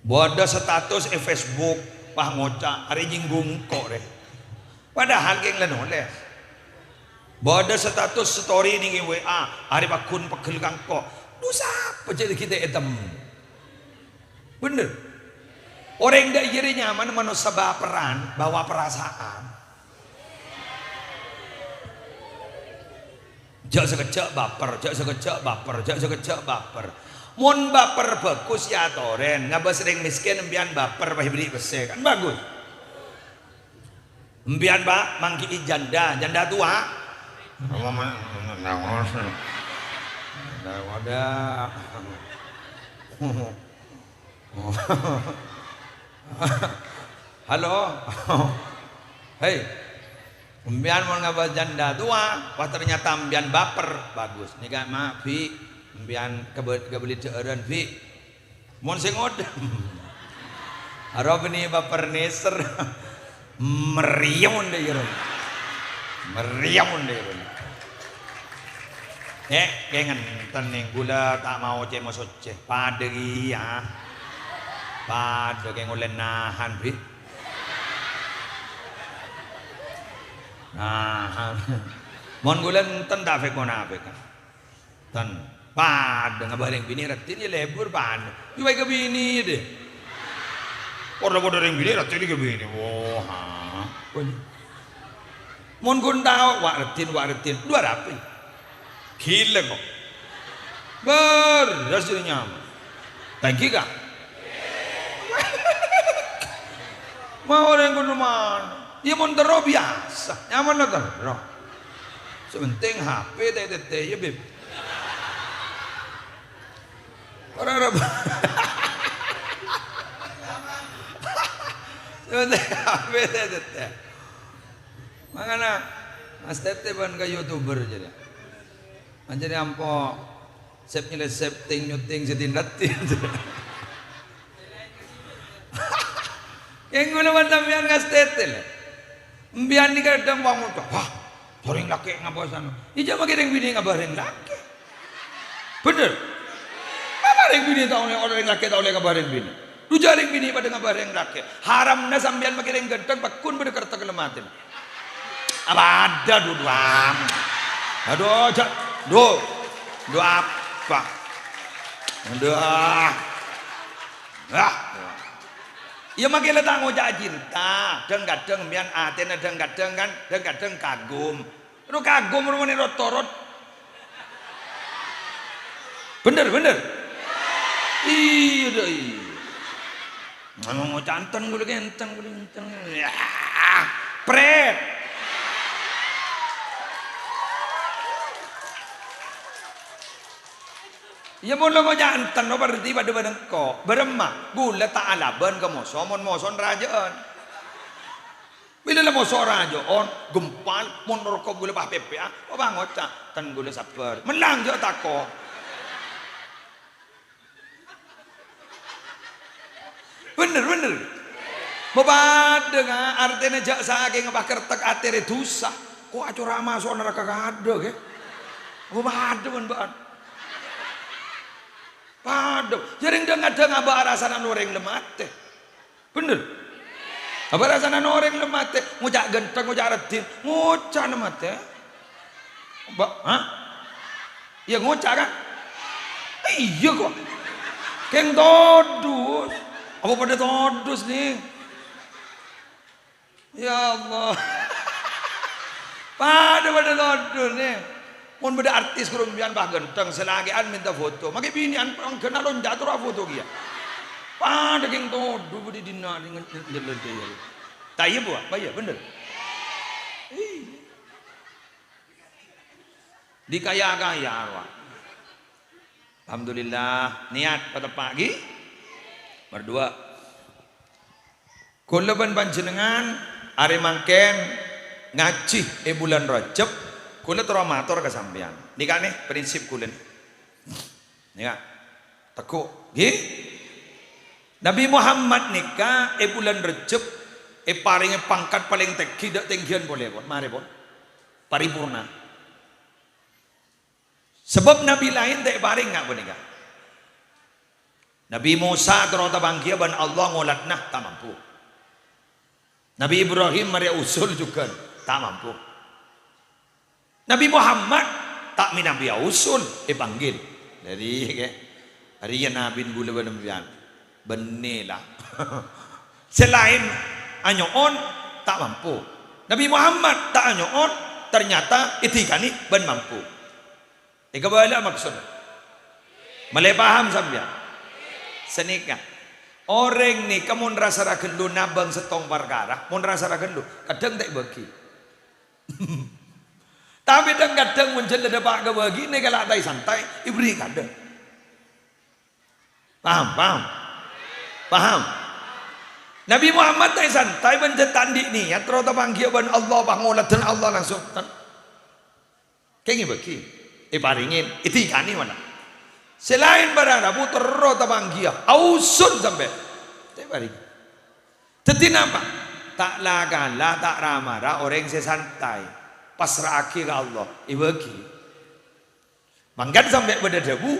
Bâdâ status è Facebook, pas ngoca', "Arè nyènggung engko' rè." Padahal kèng la nolès. Bâdâ status story nèng W A, "Arè paggun pegghel ka engko'." Dhu sapa jâ' ghi' ta' ètemmo. Bhender. Orèng dâ' iyâ rè nyamana manossa baperan, bawa perasaan. Jâ' sakejjhâ' baper, jâ' sakejjhâ' baper, jâ' sakejjhâ' baper. Mon baper bhâghus, yâ atorè, ngabâs rèng mèskèn empèyan baper pas èbèrri' pèssè, kan bhâghus. Empèyan, Pa', mangghi'i janda, janda towa. Janda towa. Halo. Hei. Empèyan mon ngabâs janda towa, wah, ternyata empèyan baper. Bhâghus. Nèka, Ma', Bi', empèyan kabâ-, kabâli dhâ'ârân, Bi'. Mon sè ngodâ. Aro bânnè baper nèser. Mèrèyem mon dâ' iyâ, ro. Mèrèyem mon dâ' iyâ, ro. Eh, kèng enten nèng ghulâ ta' mao cè' mosoccè. Padâ kèya. Padâ kèng ollè nahan, Bi'. Nahan. Mon ghulâ enten ta' fèk-monafèk. Tan, padâ ngabâs rèng binè' raddhin, yâ lebur padâ. Yâ bhâi ka binè' dâ. Padâ-padâ rèng binè' raddhin ka binè'. Wah, ha. Mon ghun tao, wa' raddhin, wa' raddhin. Dhu arapa? Ghilâ, kok. Bârâs jârèya nyamana. Tèngghi, Ka'? Ma' orèng ghun mano. Iyâ, mon terro biyasa. Nyamana terro. Sè pentèng H P ta' ètètè, iyâ, Bib. Ora, ora. Sè pentèng H P ta' ètètè. Mangkana, ngastètè bân ka YouTuber jârèya. Manjârè ampo sep-nyelesep, ting-nyuting sè din-raddhin. Kèng kaulâ bân sampèyan ngastètè, lè. Sampèyan nèka kadhâng pangoca', "Wah, orèng lakè' ngabâsana." Iyâ, jhâ' makè rèng binè' ngabâs rèng lakè'. Bhender? Apa rèng binè' ta' ollè, orèng lakè' ta' ollè ngabâs rèng binè'? Dhu jhâ' rèng binè' padâ ngabâs rèng lakè'. Haramna sampèyan makè rèng ghântheng, pagghun bâdâ kertèk lem atèna. Apa adâ, dhu, duwang? Adhu, jhâ', dhu. Dhu apa? Adhu, ah. Ah. Iyâ, makè la ta' ngoca' cinta. Dhâng-kadhâng sampèyan atèna dhâng-kadhâng kan, dhâng-kadhâng kagum. Ro kagum romana ro-torot. Bhender, bhender. Iyâ, dâ, iyâ. Ngomong canten ghulâ kènten, ghulâ kènten. Yah, pret. Iyâ, mon lo ngoca' enten, no, berarti padâ bân engko'. Bârâmma? Ghulâ ta' alabân ka moso, mon moso rajâ'ân. Bilâ la moso rajâ'ân, gempal, mon roko ghulâ pas pèpè'a, apa ngoca', "Ten ghulâ sabbhâr." Mennang jhâ' tako'. Bhender, bhender. Mapadâ, Ka', artèna jhâ' sakènga pas kertèk atè rè dhusa. Ko' acora' maso' naraka kadâ', ghi. Mapadâ bân bâ'ân. Padâ. Jhâ' rèng dhâng-kadhâng abâ' arasana orèng lem atè. Bhender? Apa rasana orèng lem atè? Ngoca' ghântheng, ngoca' raddhin, ngoca' lem atè. Ba-, ha? Iyâ, ngoca', kan? Iyâ, kok. Kèng todus. Apa padâ todus, nè? Ya Allah. Padâ-padâ todus, nè. Mon bâdâ artis ghuru sampèyan pas ghântheng, sè lakè'an mènta foto. Makè binè'an pangghâna lonca' tora foto kèya. Padâ kèng todus bâdâ dinna' ngen-, ngen-, ngen-, ta' iyâ, Bu? Apa iyâ? Bhender? Iyâ. Dikaya-kaya, rowa. Alhamdulillah, niyat pateppa', ghi? Nomor dua. Kaulâ bân panjhennengngan arè mangkèn ngajhi è bulân Rajab, kaulâ terro mator ka sampèyan. Nèka nè prinsip kaulâ nè. Nèka, tegghu', ghi? Nabi Muhammad nèka è bulân Rajab èparèngè pangkat palèng tèngghi, dâ' tèngghiyân polè, pon. Marè, pon. Paripurna. Sabâb nabi laèn ta' èparèng nga' panèka. Nabi Mosa terro tapanggiyâ bân Allah ngolatna, ta' mampu. Nabi Ibrahim marè usul jhughân, ta' mampu. Nabi Muhammad ta' mènabi ausul, èpanggil. Dhâddhi, kè, arèya nabina kaulâ bân sampèyan. Bânnè, la. Sè laèn anyo'on, ta' mampu. Nabi Muhammad ta' anyo'on, ternyata èdhikanè bân mampu. Èkabâlâ maksodda. Malè paham sampèyan? Sanèka. Orèng nèka mon ra-sara ghâllu nabâng sèttong parkara, mon ra-sara ghâllu, kadhâng ta' èbâghi. Tapè dhâng-kadhâng mon jhâ' la dâpa' ka bâghi, nèka la ta' èsantaè, èberri' kadhâng. Paham, paham? Paham? Nabi Muhammad ta' èsantaè bân jhâ' ta' andi' niyat, terro tapanggiyâ bân Allah, pas ngoladhân Allah langsung. Kèng èbâghi, èparèngè, èdhikanè mala. Sè laèn bârâmma, Bu, terro tapanggiyâ, ausul sampè'. Ta' èparèngè. Dhâddhi napa? Ta' la-kala, ta' ra-mara orèng sè santaè. Pasra'aghi ka Allah, èbâghi. Mangkana sampè' bâdâ dhâbu,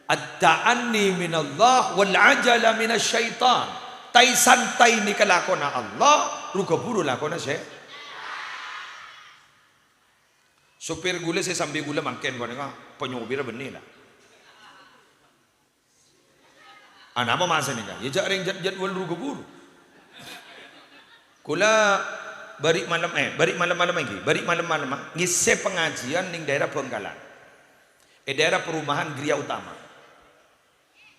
"At-ta'anni minallah wal ajala minasyaitan." Ta'-santaè nèka lakona Allah, ru-ghâburu lakona sè-, Sopir ghulâ sè sambi ghulâ mangkèn panèka, panyopirra bânnè, la. Anapa ma' sanèka? Yâ, jhâ' rèng jad-, jadwal ru-ghâburu. Kaulâ Bâri' malem, eh, bâri' malem-malem ènggi, bâri' malem-malem, ah, ngèssè pangajiân neng daerah Bangkalan. È daerah perumahan Gria Utama.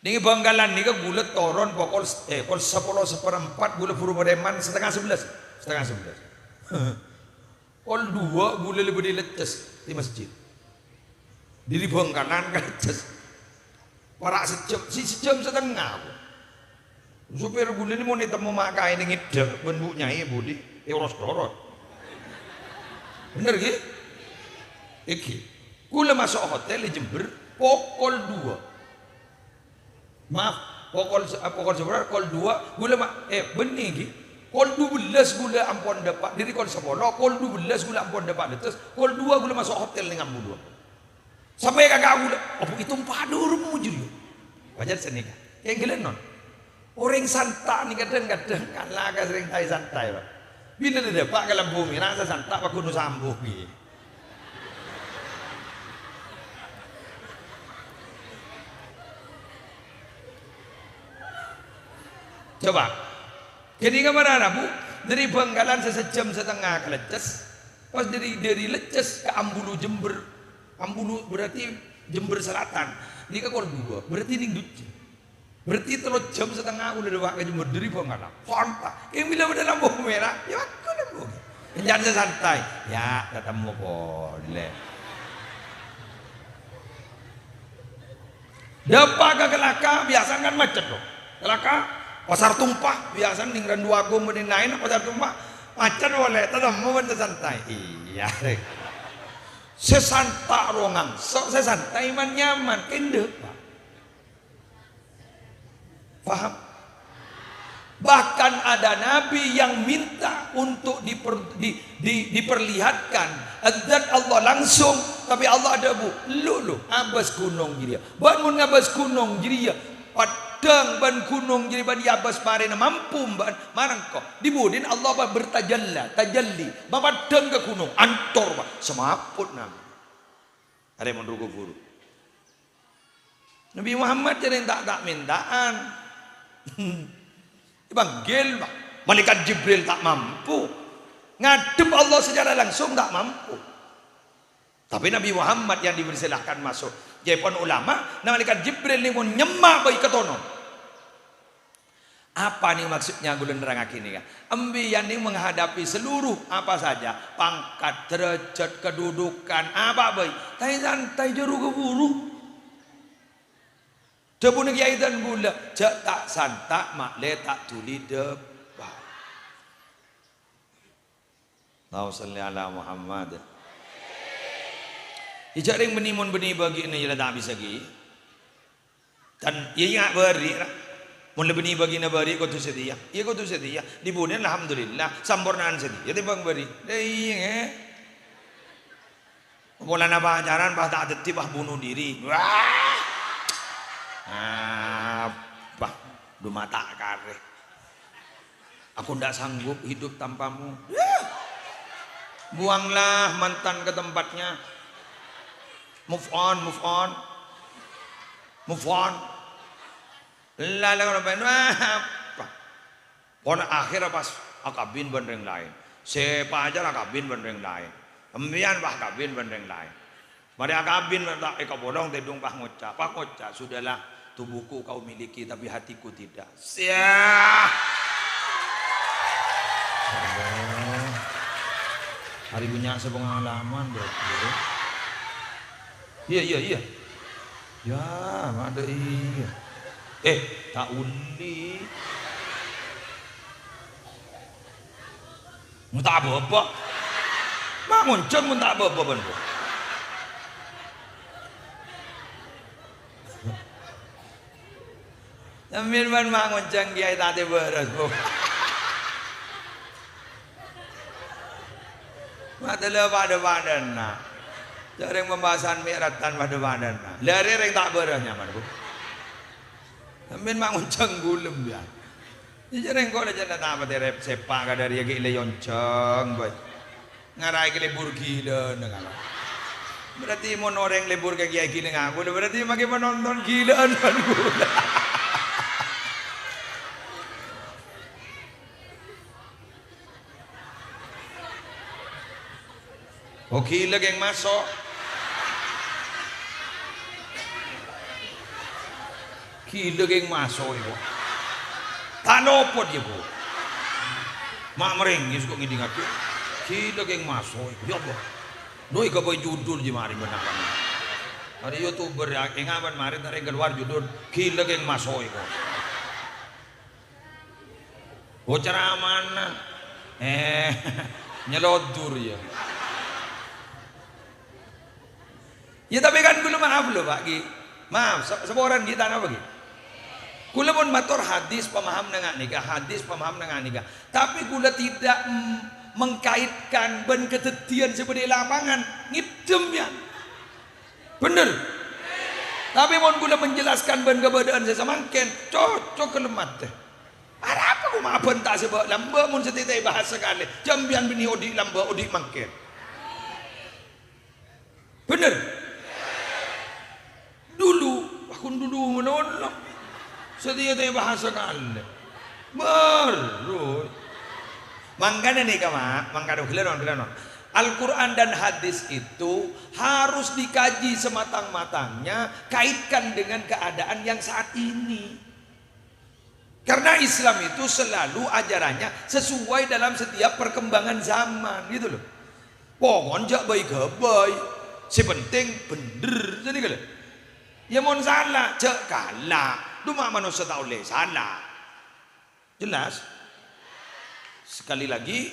Neng Bangkalan nèka ghulâ toron pokol, eh, pokol sapolo saperempat ghulâ buru preman setengah sebelas. Setengah sebelas. Pokol dua ghulâ lè bâdâ è lecces è masjid. Dâri Bangkalan ka lecces. Para' sajjhâm, si sajjhâm satengnga. Sopir ghulâ nèka mon ètemmo ma' kaèna ngèdhâ' bân Bu' Nyai budi, èoros-toros. Bhender, ghi? Ènggi. Ghulâ maso' hotel è Jember pokol dua. Maaf, pokol se-, pokol sabârâ, pokol dua, ghulâ ma-, eh, bânnè, ghi. Pokol dubellâs ghulâ ampon dâpa', dâri pokol sapolo, pokol dubellâs ghulâ ampon dâpa' lecces, pokol dua ghulâ maso' hotel neng Ambulu. Sampè' ka kaulâ, "Apa ètompa' dâremma jârèya?" Pajhât sanèka. Kèngghâlân, non. Orèng santa' nèka kadhâng-kadhâng kala ka sè rèng ta' èsantaè, Pak. Bilâ dâpa' ka lampu mèra, sè santa' paghun sambu, ghi. Coba. Ghânèka marana, Bu, dâri Bangkalan sè sajjhâm satengnga ka lecces, pas dâri, dâri lecces ka Ambulu Jember. Ambulu berarti Jember Selatan. Nèka pokol dua, berarti neng Dujjing. Berarti tello jam satengnga ghulâ dâpa' ka Jember dâri Bangkalan. Ponta. Kèng bilâ bâdâ lampu mèra, iyâ paghun lampu. Èncan sè santaè, iyâ tatemmo polè. Dâpa' ka Kelaka, biyasana kan macet, to. Kelaka, Pasar Tumpah, biyasana neng Randu Agung bân laèn, Pasar Tumpah, macet polè, tatemmo bân sè santaè. Iyâ, rè. Sè santa' rowa ngangso', sè santaè man-nyaman, kèng dâpa'. Paham? Bahkan ada nabi yang minta untuk diper-, di-, di-, diperlihatkan zat Allah langsung, tapè Allah adhâbu, "Lu, lu, abâs ghunong jârèya." Bân mon ngabâs ghunong jârèya, paddhâng bân ghunong jârèya bân èabâs marèna mampu bân marengko. Dibudina Allah bertajalla, tajalli, mapaddhâng ka ghunong, antor, Pak, samaput, Nabi. Arè mon ru-kaburu. Nabi Muhammad jârèya ta', ta' menta'an. Èpanggil, Pak. Malaikat Jibril ta' mampu. Ngadhep Allah secara langsung ta' mampu. Tapi Nabi Muhammad yang dipersilahkan masuk. Ca'èpon ulama, nah, Malaikat Jibril nèko nyemma bhâi katonon. Apa nèko maksudnya ghulâ nerrangngaghi nèka? Embiyan nèko menghadapi seluruh apa saja, pangkat, derajat, kedudukan, apa bhâi. Ta'-santaè jârèya ru-kaburu. Dhâbuna Kèyaè dân ghulâ, "Jhâ' ta'-santa', ma'lè ta' dhuli dâpa'." Allahumma shalli ala Muhammad. Iyâ, jhâ' rèng bânnè mon bânnè bâgiânna iyâ la ta' bisa ghi. Tan, iyâ, iyâ, bâri', ra. Mon la bânnè bâgiânna bâri' kodhu satèya. Iyâ, kodhu satèya. Dibudina, alhamdulillah, sampornaan satèya tèmbhâng bâri'. Lah, iyâ, ngghi. Polana pacaran pas ta' dhâddhi, pas bunuh diri. Wah! Apa? Dumata karè. Aku ndak sanggup hidup tanpamu. Buanglah mantan ke tempatnya. Move on, move on. Move on. Lalu apa? Pon akhèr pas akabin bân rèng laèn. Sè pacar akabin bân rèng laèn. Embiyan pas akabin bân rèng laèn. Marè akabin ta' èkapolong tèdung pas ngoca', pas ngoca', "Sudahlah, tubuhku kau miliki, tapi hatiku tidak." Siah. Hari punya sepengalaman berarti, ya. Iyâ, iyâ, iyâ. Iyâ, ma' dâ' iyâ. Eh, ta' uli. Mon ta' bâbâ. Ma' ngonjhâng mon ta' bâbâ, bân, Bu. Sampèyan bân ma' ngonjhâng Kèyaè tatè bârâs, Bu. Matèla padâ-padâna. Jhâ' rèng pembahasan mi'ratan padâ-padâna. Lârè rèng ta' bârâs nyaman, Bu. Sampèyan ma' ngonjhâng ghulem, ya. Iyâ, jhâ' rèng kok la jhâ' ta' patè rep-, sepa' kadâ' rèya ghi' la èonjhâng, bâi. Ngaraè ka lebur ghilâna, kan. Berarti mon orèng lebur ka Kèyaè ghilâ ngaku, berarti makè penonton ghilâ'ân bân ghulâ. Oh, ghilâ kèng maso'. Ghilâ kèng maso' iku. Ta' lopot ya, Bu. Ma' merengis kok ngèdingngaghi. Ghilâ kèng maso' iku. Ya Allah. Doi, kabây judul jiyâ marè bân apa. Arè YouTuber ya, enga' bân marè ta' rèng kalowar judul Ghilâ kèng maso' iku. Oh, ceramana. Eh, nyelodur ya. Ya, tapi kan kaulâ maaf lho, Pak, Ki. Maaf, sa-, saporana, Ki, ta' napa, Ki? Kaulâ pon mator hadis pamaham nanga' nèka, hadis pamaham nanga' nèka. Tapi kaulâ tidak, mm, mengkaitkan bân kadhâddhiyân sè bâdâ è lapangan. Ngèddhâm, ya. Bhender. Tapè mon kaulâ menjelaskan bân kabâdâ'ân sè samangkèn, cocok lemmattè. Arapa kok ma' abânta sè bâ' lambâ' mon sè tètè bahas sakalè? Jhâ' sampèyan bânnè odi' lambâ', odi' mangkèn. Bhender. Dulu, wah, kon dulu ngono. Sè tètè bahas sakalè. Baru. Mangkana nèka, Ma', mangkana ghellâ' non, ghellâ' non. Al-Quran dan hadis itu harus dikaji sematang-matangnya, kaitkan dengan keadaan yang saat ini. Karena Islam itu selalu ajarannya sesuai dalam setiap perkembangan zaman, gitu loh. Pokokna jhâ' bhâi-ghâbây, sè penting bhender, jadi gitu. Ya mon sala, jhâ' kala', coma manossa ta' ollè sala. Jelas? Sekali lagi,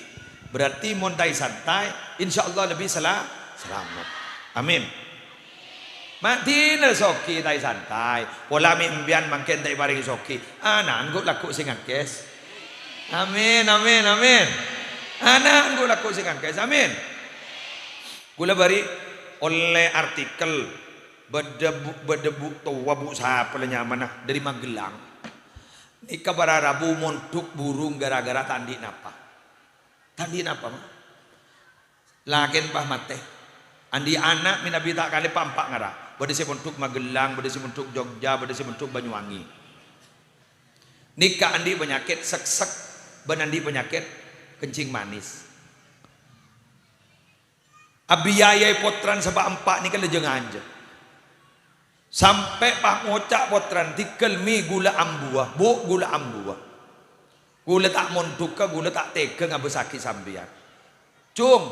berarti mon tai-santai, insyaallah lebih sela-, selamat. Amin. Ma' dinah soghi tai-santai. Pola mè' empèyan mangkèn ta' èparèngè soghi. Ana'na ghu' lagghu' sè ngangkès. Amin, amin, amin. Ana'na ghu' lagghu' sè ngangkès. Amin. Kaulâ bâri' ollè artikel bâdâ bu-, bâdâ bu' towa bu' sapa la nyamana dâri Magelang. Nèka para rabu mondhuk burung ghârâ-ghârâ ta' andi' napa. Ta' andi' napa, Ma'? Lakèna pas matè. Andi' ana' mènabi ta' kalè pa empa' ngara. Bâdâ sè mondhuk Magelang, bâdâ sè mondhuk Jogja, bâdâ sè mondhuk Banyuwangi. Nèka andi' panyakèt seksek bân andi' panyakèt kencing manis. Abiyayai pottrana sè pa empa' nèka la jhâ-ngajhâ. Sampè' pas ngoca' pottrana, "Dhigghâl mè' ghulâ ambuwâ, Bu', ghulâ ambuwâ. Ghulâ ta' mondhughâ, ghulâ ta' tegghâ ngabâssaghi sampèyan." Cung,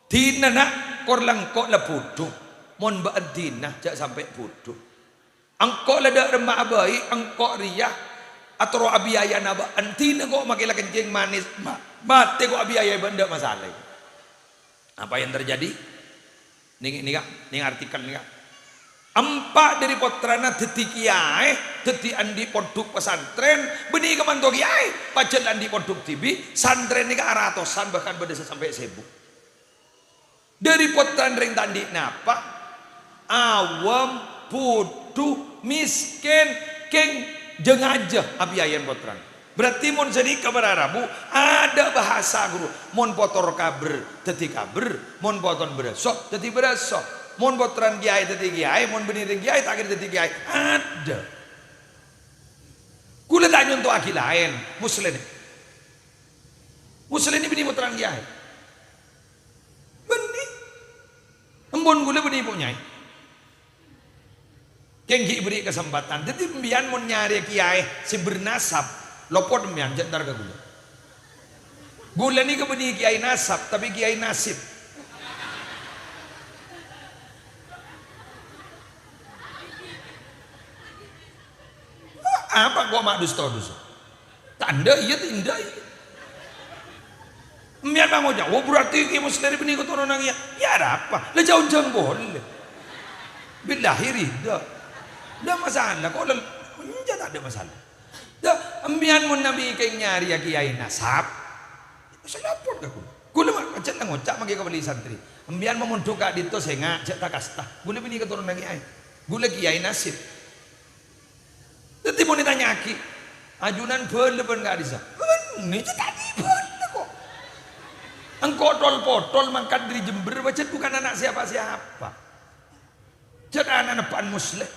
dinah, Na', kor la engko' la budhu. Mon bâ'na dinah, jhâ' sampè' budhu. Engko' la dâ' remma'a bhâi, engko' rèya atoro' abiyayana bâ'na, dinah ko' makè la kencing manis, ma-, matè ko' abiyayai bâ'na, ta' masalah. Apa yang terjadi? Nèng, nèng, nèng artikel nèng. Empa' dâri pottrana dhâddhi kèyaè, dhâddhi andi' pondhuk pesantren, bânnè kamanto kèyaè, pajhât la andi' pondhuk dhibi', santrèna nèka aratosan, bahkan bâdâ sè sampè' sèbu. Dâri pottrana rèng ta' andi' napa, awam, budhu, mèskèn, kèng jhâ-ngajhâ abiyayana pottrana. Berarti mon sanèka para rabu, adâ' bahasa ghuru. Mon potor kabher, dhâddhi kabher. Mon poton bârâso, dhâddhi bârâso. Mon pottrana kèyaè, dhâddhi kèyaè. Mon bânnè rèng kèyaè, ta' kèra dhâddhi kèyaè. Adâ'. Kaulâ ta' nyontowaghi laèn, Muslèh nè. Muslèh nè bânnè pottrana kèyaè. Bânnè. Empon kaulâ bânnè ponya'è. Kèng ghi' èberri' kasempadhân. Dhâddhi, empèyan mon nyarè kèyaè sè bernasab, lopot empèyan, jhâ' entar ka kaulâ. Kaulâ nèka bânnè kèyaè nasab, tapè kèyaè nasib. Apa ko' ma' dusta-dusta? Tandhâ iyâ, tandhâ iyâ. Empèyan ma' ngoca', "Oh, berarti Kè Muslèh bânnè katoronan iyâ." Iyâ arapa? La jhâ' onjhâng polè. Billahi ridha. Tadâ' masalah, ko' la, enjâ' tadâ' masalah. Dâ', empèyan mon nabiyâ kèng nyarèya kèyaè nasab, sè lopot ka kaulâ. Kaulâ ma' pajhât la ngoca' mangkè ka bâli santrè. Empèyan ma' mondhuk ka'dinto sènga', jhâ' ta-kasta. Kaulâ bânnè katoronan kèyaè. Kaulâ kèyaè nasib. Dhâddhi mon ètanya'aghi, "Ajunan bâlâ bân ka'dissa'?" "Bânnè, jhâ' ta' bâlâ ko'. Engko' tol-potol mangkat dâri Jember, pajhât bukan anak siapa-siapa. Jhât ana'na eppa'na Muslèh,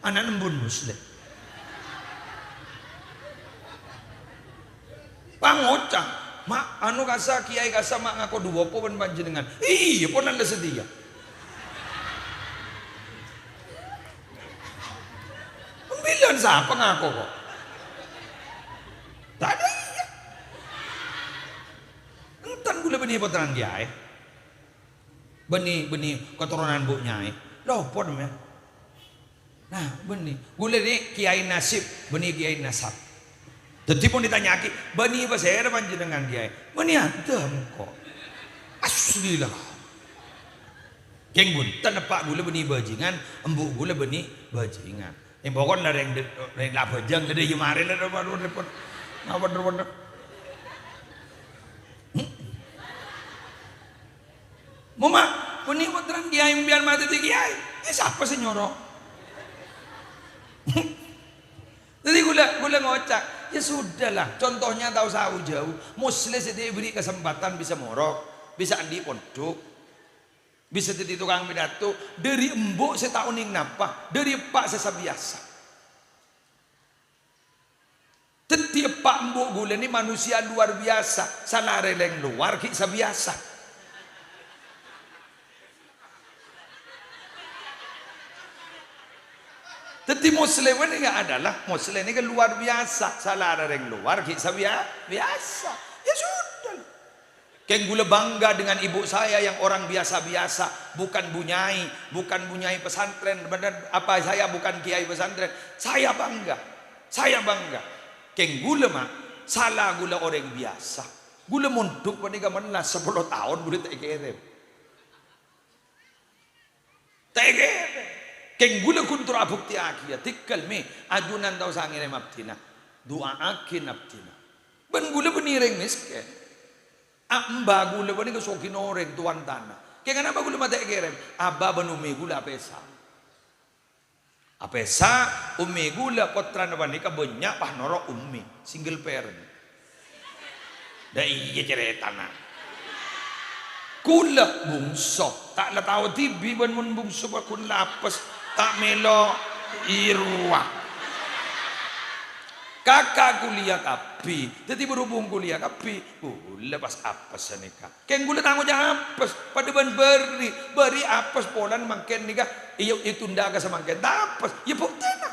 ana'na embun Muslèh." Pangoca', Ma', anu kassa', kèyaè kassa', ma' ngako duwâ' po bân panjhennengngan. Iyâ, pon la sadhâjâ. Bilân sapa ngako, ko'? Tadâ' iyâ. Enten ghulâ bânnè pottrana kèyaè. Bânnè, bânnè katoronan bu' nyaè. Lopot, mè. Nah, bânnè. Ghulâ nè kèyaè nasib, bânnè kèyaè nasab. Dhâddhi, mon ètanya'aghi, "Bânnè pasèra panjhennengngan, Kèyaè?" "Bânnè Adam, ko'." "Asli, la." "Kèng bhunten, eppa' ghulâ bânnè bhâjingan, embu' ghulâ bânnè bhâjingan." È, pokokna rèng de-, rèng la bhâjâng, la dâ' iyâ marè, la, la, la, la, la, la, la. Momma, bânnè pottrana kèyaè, empèyan matè dhâddhi kèyaè. Iyâ, sapa sè nyoro? Dhâddhi ghulâ, ghulâ ngoca', "Ya sudahlah, contohnya ta' osa jâu-jâu. Musleh sè ta' èberri' kesempatan bisa morok, bisa andi' pondhuk, bisa dhâddhi tokang pidato, dâri embu' sè ta' onèng napa, dâri eppa' sè sabiyasa." Dhâddhi eppa' embu' ghulâ nè manusia luar biasa, sala rèng lowar ghi' sabiyasa. Dhâddhi Musleh nèka adalah, Musleh nèka luar biasa, sala rèng lowar ghi' sabiya-, biyasa. Ya sudah. Kèng ghulâ bangga dengan ibu saya yang orang biasa-biasa, bukan bu nyai, bukan bu nyai pesantren, bener, apa, saya bukan kiai pesantren, saya bangga, saya bangga. Kèng ghulâ, ma', sala ghulâ orèng biyasa. Ghulâ mondhuk panèka mellas sapolo taon ghulâ ta' èkèrèm. Tegel. Kèng ghulâ ghun terro abuktèyaghiyâ, tèghâl, mè, ajunan ta' osa ngèrèm abdhina. Du'aaghi abdhina. Bân ghulâ bânnè rèng mèskèn. Amba ghulâ panèka sogina orèng, towan tana. Kèng anapa ghulâ matè kèrèm? Aba bân ummè ghulâ apèsa. Apèsa, ummè ghulâ pottrana panèka bânnya' pas noro' ummè, single parent. Dâ' iyâ carètana. Ghulâ bungso, ta' la tao dhibi' bân mon bungso pagghun la apes, ta' mèlo èrowa. Kaka' kuliah kabbhi, dhâddhi berhubung kuliah kabbhi, ghulâ pas apes sanèka. Kèng ghulâ ta' ngoca' apes, padâ bân bâri', bâri' apes polana mangkèn nèka, iyâ, ètunda ka samangkèn, ta' apes, iyâ buktèna.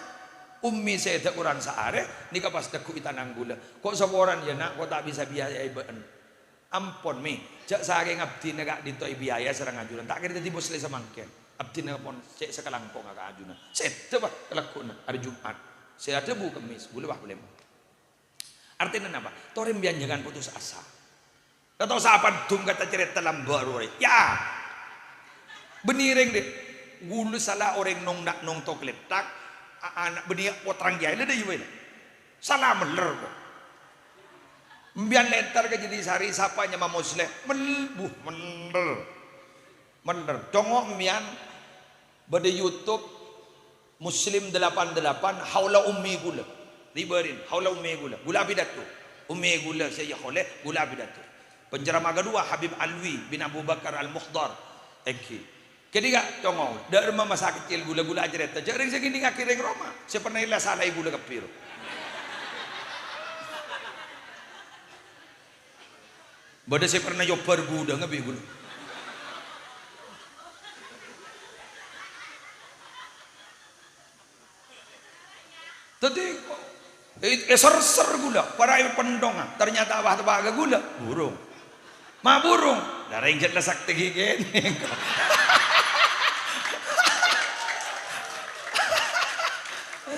Ummè sèdhâ korang saarè, nèka pas tegghu' è tanang ghulâ. Ko' saporana, yâ, Na', ko' ta' bisa biayaè bâ'na. Ampon, Mè, jhâ' sakèng abdhina ka'dinto èbiayai sareng ajunan, ta' kèra dhâddhi Musleh samangkèn. Abdhina pon cè' sakalangkongnga ka ajunan. Sèdhâ, Pa', kalagghu'na, arè Jum'at. Sè adhâbu Kemmès, ghulâ, Pa', polè. Artèna napa? Torè empèyan jhângan putus asa. Ta' tao sapa dhung kata carèta lambâ' rowa rè. Yâ! Bânnè rèng, Dhi'. Ghulâ sala orèng nong-, na-, nongto kalèthak, a-, ana' bânnè pottrana kèyaè la dâ' iyâ bhâi la. Sala mellèr, ko'. Empèyan lèntar ka Jâtiyasari, sapa nyama Musleh? Mel-, buh, mellèr. Mellèr. Congo' empèyan bâdâ YouTube Muslim delapan delapan, haula ummi ghulâ. Ribârin, haula ummi ghulâ. Ghulâ apidato. Ummi ghulâ sè èyaholè, ghulâ apidato. Penceramah kedua, Habib Alwi bin Abu Bakar Al-Mukhdar. Èngghi. Kènèka, congo', dâ' remma masa kecil ghulâ, ghulâ acarèta. Jhâ' rèng sè ngèdingngaghi rèng roma. Sè pernah èla salaè ghulâ kabbhi, ro. Bâdâ sè pernah nyobâ ghudhângnga bi' ghulâ. Dhâddhi, è-, èser-ser ghulâ, para èpènthongnga, ternyata wa teppa' ka ghulâ, burung. Ma' burung, la rèng jhât la saktè ghi' kènè'.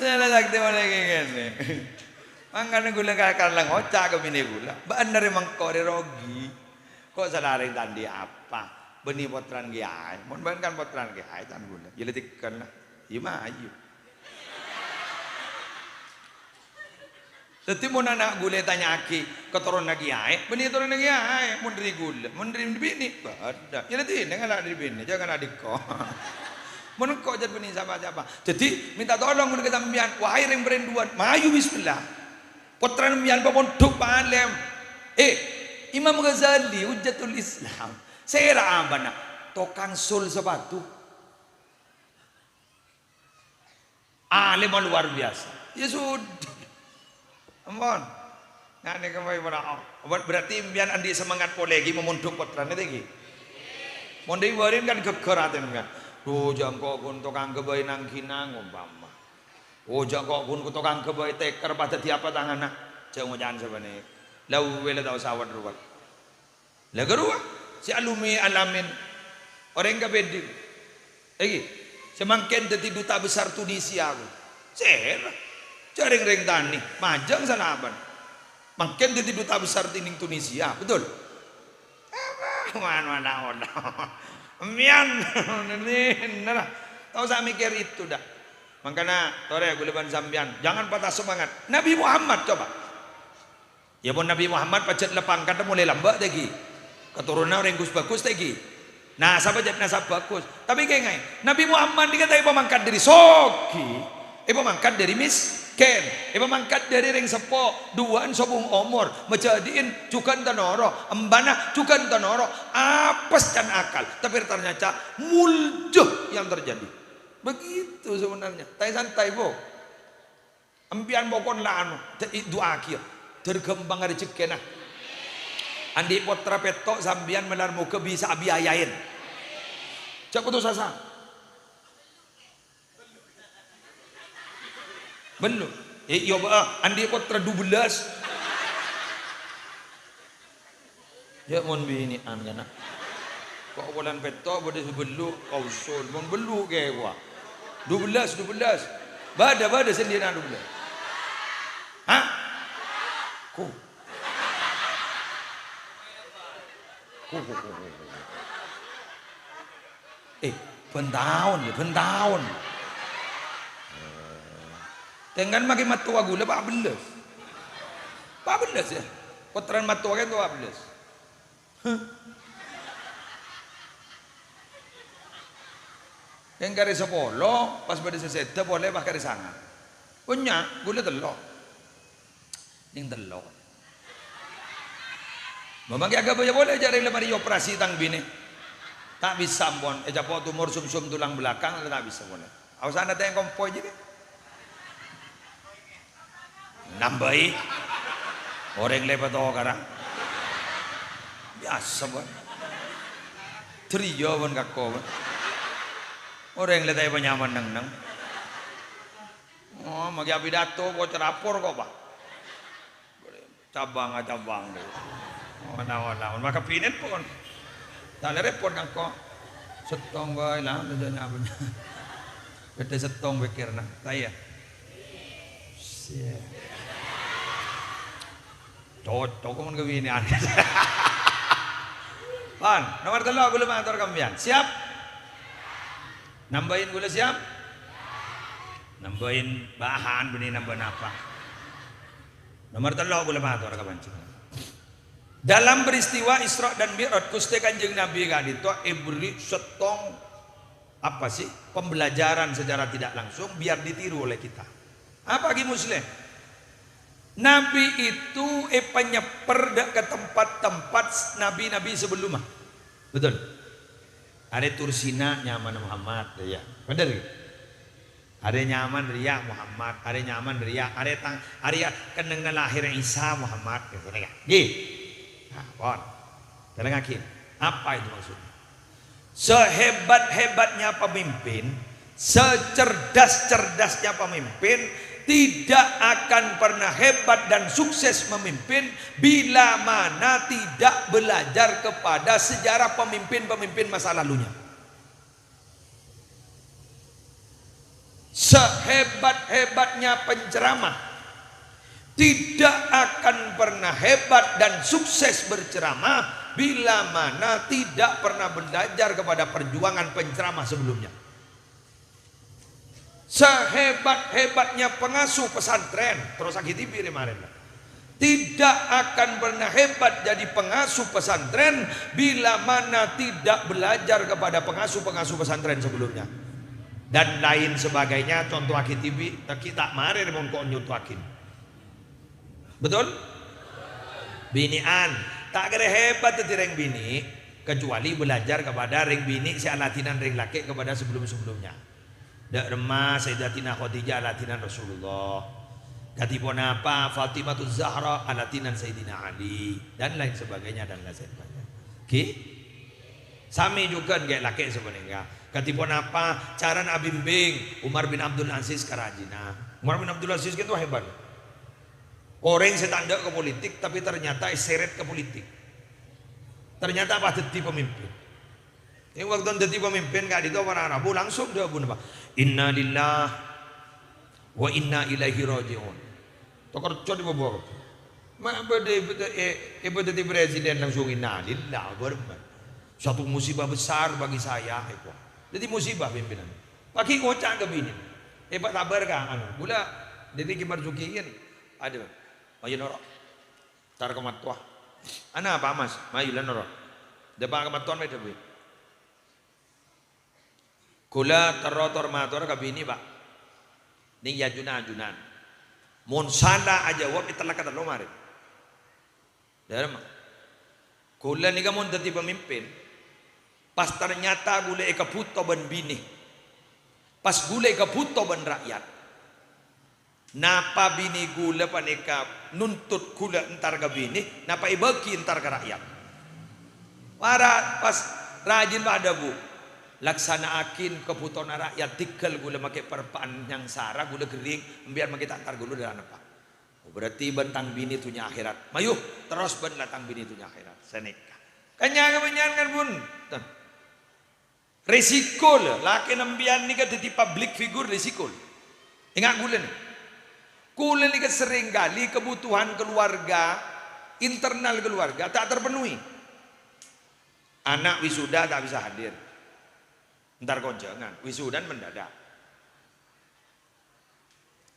La saktè malè ghi' kènè'. Mangkana ghulâ ka-, kala ngoca' ka binè ghulâ, "Bâ'na rè mangko rè rogi. Ko' sala rèng ta' andi' apa? Bânnè pottrana kèyaè. Mon bâ'na kan pottrana kèyaè, can ghulâ. Iyâ la tèghâl la. Iyâ mayu." Dhâddhi mon ana' ghulâ ètanya'aghi, "Katoronna kèyaè?" Bânnè toronna kèyaè. Mon dâri ghulâ, mon dâri binè, bâdâ. Iyâ la dinah ngala' dâri binè, jhâ' ngala' dâri engko'. Mon engko' jhât bânnè sapa-sapa. Dhâddhi, mènta tolong ghulâ ka sampèyan, wahai rèng parènduwân, mayu bismillah. Pottrana sampèyan pamondhuk palèm. Eh, Imam Ghazali, Hujjatul Islam. Sèra abâ'na? Tokang sol sapatu. Alimma luar biasa. Ya sudah. Ampon. Nah, nèka bhâi para, oh, ber-, berarti sampèyan andi' semangat polè ghi' mamondhuk pottrana tè ghi'. Mon dâri bâri'en kan ghâgghâr atèna sampèyan. "Duh, jhâ' engko' ghun tokang ghâbây nang-ghinang," ompama. "Oh, jhâ' engko' ghun tokang ghâbây tèkèr padâddhi apa tanganna?" Jhâ' ngoca'an sapanèka. La uwè la ta' osa wad-ruwad. La ghâruwa, sè alumè alamin. Orèng kabâdâ. Èngghi, sè mangkèn dhâddhi duta besar Tunisia, Bu. Sèra. Jhâ' rèng-rèng tanè, majâng salaban. Mangkèn dhâddhi duta besar dhinèng Tunisia, betul? Apa? Mano ana-ana. Sampèyan, nènèra. Ta' osa mèkkèr itu, dâ'. Mangkana, torè, ghulâ bân sampèyan, jangan patah semangat. Nabi Muhammad, coba. Ya, mon Nabi Muhammad pajhât la pangkaddhâ molaè lambâ' tè ghi'. Keturunan orèng ghus-bhâghus tè ghi'. Nasabhâ pajhât nasab bhâghus. Tapè kaènga'è, Nabi Muhammad nèka ta' èpamangkat dâri soghi, èpamangkat dâri mèskèn, èpamangkat dâri rèng seppo, duwâ'ân sobung omor, majâdi'in jhughân ta' noro', embhâna jhughân ta' noro', apes can akal. Tapè ternyata mulja yang terjadi. Begitu sebenarnya. Ta' santai, Bu. Sampèyan pokon la anu, dâ-, du'aaghiyâ. Dâr ghâmpang rejhekkèna. Andi' pottra pètto' sampèyan malar moghâ bisa abiayaèn. Jhâ' putus asa. Bellu. Eh, iyâ, bâ, andi' pottra dubellâs. Yâ, mon binè'an, kana'. Ko' polana pètto' bâdâ sè bellu', kausul. Mon bellu' kèya, wa. Dubellâs, dubellâs. Bâdâ, bâdâ sè andi' dubellâs. Hah? Ku. Ku, ku, ku, ku, ku. Eh, bân taon, yâ, bân taon. Tèngghân maghi mattowa ghulâ pa' bellâs. Pa' bellâs, yâ. Pottrana mattowa kan towa bellâs. Hah. Èngghâ arè sapolo, pas bâdâ sè sèdhâ polè pas ka arè sanga'. Bânnya', ghulâ tello'. Nèng tello'. Mangkèn aghâbây polè jhâ' rèng la marè operasi tang binè. Ta' bisa ampon, ècapo' tumor sumsum tulang belakang, ta' bisa polè. Aosana tèng kompoy jârèya. Nambâi. Orèng lè patokaran. Biyasa, bân. Dâriyâ, bân, kako, bân. Orèng lè ta' èpanyama neng-neng. Oh, maghi apidato, koca rapor kok, Pak. Cabang-acabang deh. Oh, naon-naon. Maka binen pon. Tale repot kan kok. Settong bae lah, aja nyapa. Gede settong pikirna. Ta' iyâ? Siap. Cocok mon kawinèyan. Pan, nomor tello' ghulâ mator ka sampèyan. Siap? Nambâi ghulâ siap? Nambâi bahan bânnè nambâi napa? Nomor tello' ghulâ mator ka panjhennengngan. Dalam peristiwa Isra dan Mi'raj, Ghustè Kanjeng Nabi ka'dinto èberri' settong, apa sih, pembelajaran secara tidak langsung biar ditiru oleh kita. Apa, Ki Muslim? Nabi itu èpanyèpper dâ' ka tempat-tempat nabi-nabi sebelumnya. Betul? Arè Tursina nyamana Muhammad, ya. Bener, gitu? Arè nyamana rèya Muhammad, arè nyamana rèya, arè tang-, arè kennengnganna lahirnya Isa Muhammad, gitu, ya. Nggih. Nah, pon. Dâlângaghi. Apa itu maksudnya? Sehebat-hebatnya pemimpin, secerdas-cerdasnya pemimpin, tidak akan pernah hebat dan sukses memimpin bila mana tidak belajar kepada sejarah pemimpin-pemimpin masa lalunya. Sehebat-hebatnya penceramah tidak akan pernah hebat dan sukses berceramah bila mana tidak pernah belajar kepada perjuangan penceramah sebelumnya. Sehebat-hebatnya pengasuh pesantren, terros aghâbây rè marèna, tidak akan pernah hebat jadi pengasuh pesantren bila mana tidak belajar kepada pengasuh-pengasuh pesantren sebelumnya. Dan lain sebagainya, contoh aghâbây, ta' marè rè mon ko' nyontoghi. Betul? Binè'an, ta' kèra hebat dhâddhi rèng binè', kecuali belajar kepada rèng binè' sè aladhinan rèng lakè' kepada sebelum-sebelumnya. Dâ' remma Sayyidatina Khadijah aladhinan Rasulullah. Kadhi ponapa Fatimatuz Zahra aladinan Sayyidina Ali, dan lain sebagainya, dan lain sebagainya. Ghi? Sami jhughân ghi' lakè' sapanèka. Kadhi ponapa carana abimbing Umar bin Abdul Aziz ka rajina. Umar bin Abdul Aziz ghâto hebat. Orèng sè ta' endâ' ka politik, tapè ternyata èsèrèt ka politik. Ternyata pas dhâddhi pemimpin. È bâkto dhâddhi pemimpin ka'dinto para rabu langsung dhâbuna, Pak, "Innalillah wa inna ilaihi raji'un." Takerjhât è bâbâ. Ma' bâdâ è, è, è bâdâ dhâddhi presiden langsung, "Innalillah, bârâmma. Satu musibah besar bagi saya," èko. Dhâddhi musibah pimpinan. Paghi' ngoca' ka binè. "È, Pak, sabbhâr, Ka', anu, ghulâ dhâddhi Ki Marzuki ghâni." Adhu. Ayo noro'. Entar ka mattowa. "Anapa, Mas?" "Mayu la noro'." Dâpa' ka mattowa, mè' dhâbuwi. "Ghulâ terro tor-mator ka binè, Pak. Nèng è ajun-ajunan. Mon sala ajâwâb, ètellak katello marè." Dhâremma. "Ghulâ nèka mon dhâddhi pamimpin, pas ternyata ghulâ èkabhuto bân binè. Pas ghulâ èkabhuto bân ra'yat. Napa binè ghulâ panèka nuntut ghulâ entar ka binè, napa èbâghi entar ka ra'yat?" Para pas rajin padâ, Bu. "Laksana'aghi kabhutowanna ra'yat, dhigghâl ghulâ makè parpa'an nyangsara, ghulâ ghering, empèyan makè ta' entar ghulâ dâlâna, Pak." "Oh, berarti bân tang binè dhunnya akhèrat." "Mayu, terros bân la tang binè dhunnya akhèrat." Sanèka. Kanyang ka bânnya'an kan, pon. Tuh. Resiko, lho, lakèna empèyan nèka dhâddhi public figure, resiko, lho. Enga' ghulâ nè. Ghulâ nèka sering kali kebutuhan keluarga, internal keluarga ta' terpenuhi. Ana' wisuda ta' bisa hadir. Entar konjhângan, wisudan mendadak.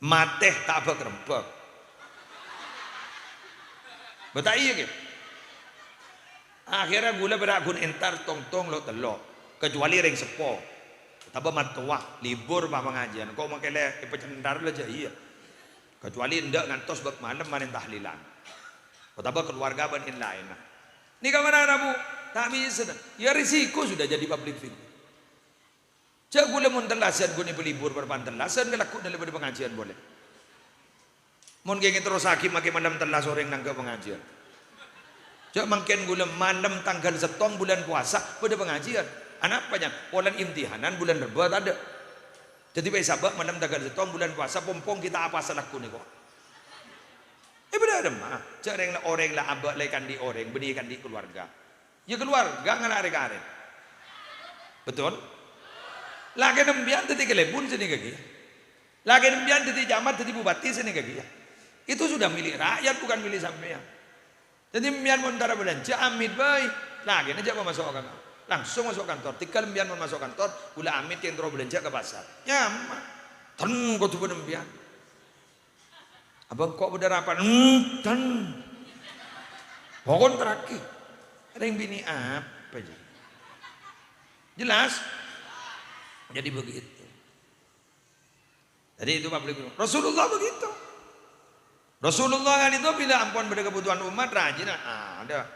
Matè ta' abâk-rembâk. Bâ' ta' iyâ, ghi? Akhèrra ghulâ pèra' ghun entar tong-tong lo'-tello', kecuali rèng seppo. Otabâ mattowa, libur pa pangajiyân, ko' makè lè èpacèntar la jâ' iyâ. Kecuali endâ' ngantos bâk malem marèn tahlilan. Otabâ keluarga bân en-laenna. Nèka mara rabu, ta' bisa, ta'. Ya, risiko sudah jadi public figure. Jâ' ghulâ mon tellasan ghun èpalibur parpa'an tellasan, kalagghuna la bâdâ pangajiyân polè. Mon kèngèng terrossaghi makè malem tellas orèng nangghâ' pangajiyân. Jâ' mangkèn ghulâ malem tangghâl sèttong bulân powasa bâdâ pangajiyân. Anapa, Nyan? Polana imtihanan bulân Rebbâ tadâ'. Dhâddhi, pas sabâ' malem tangghâl sèttong bulân powasa, pong-pong kita apa salagghuna ko'. È, bâdâ dâmma. Jâ' rèng la, orèng la abâ' la èkandi' orèng, bânnè èkandi' keluarga. Ya, keluarga ngala' rè-karè. Betul? Lakèna empèyan dhâddhi kalèbun sanèka kèya. Lakèna empèyan dhâddhi camat, dhâddhi bupati sanèka kèya. Itu sudah milik rakyat, bukan milik sampèyan. Dhâddhi empèyan mon entara bâlânjhâ, amit bhâi. Lakèna jâ' pamaso'aghi. Langsung maso' kantor. Dhigghâl empèyan mon maso' kantor, ghulâ amit kèng terro bâlânjhâ ka pasar. Nyaman. Ten kodhu bân empèyan. Abâ' engko' bâdâ rapat? Enten. Pokon terraghi. Rèng binè' apa jâ? Jelas? Jadi begitu. Jadi itu public. Rasulullah begitu. Rasulullah kan itu bila ampon bâdâ kebutuhan umat, rajina ada.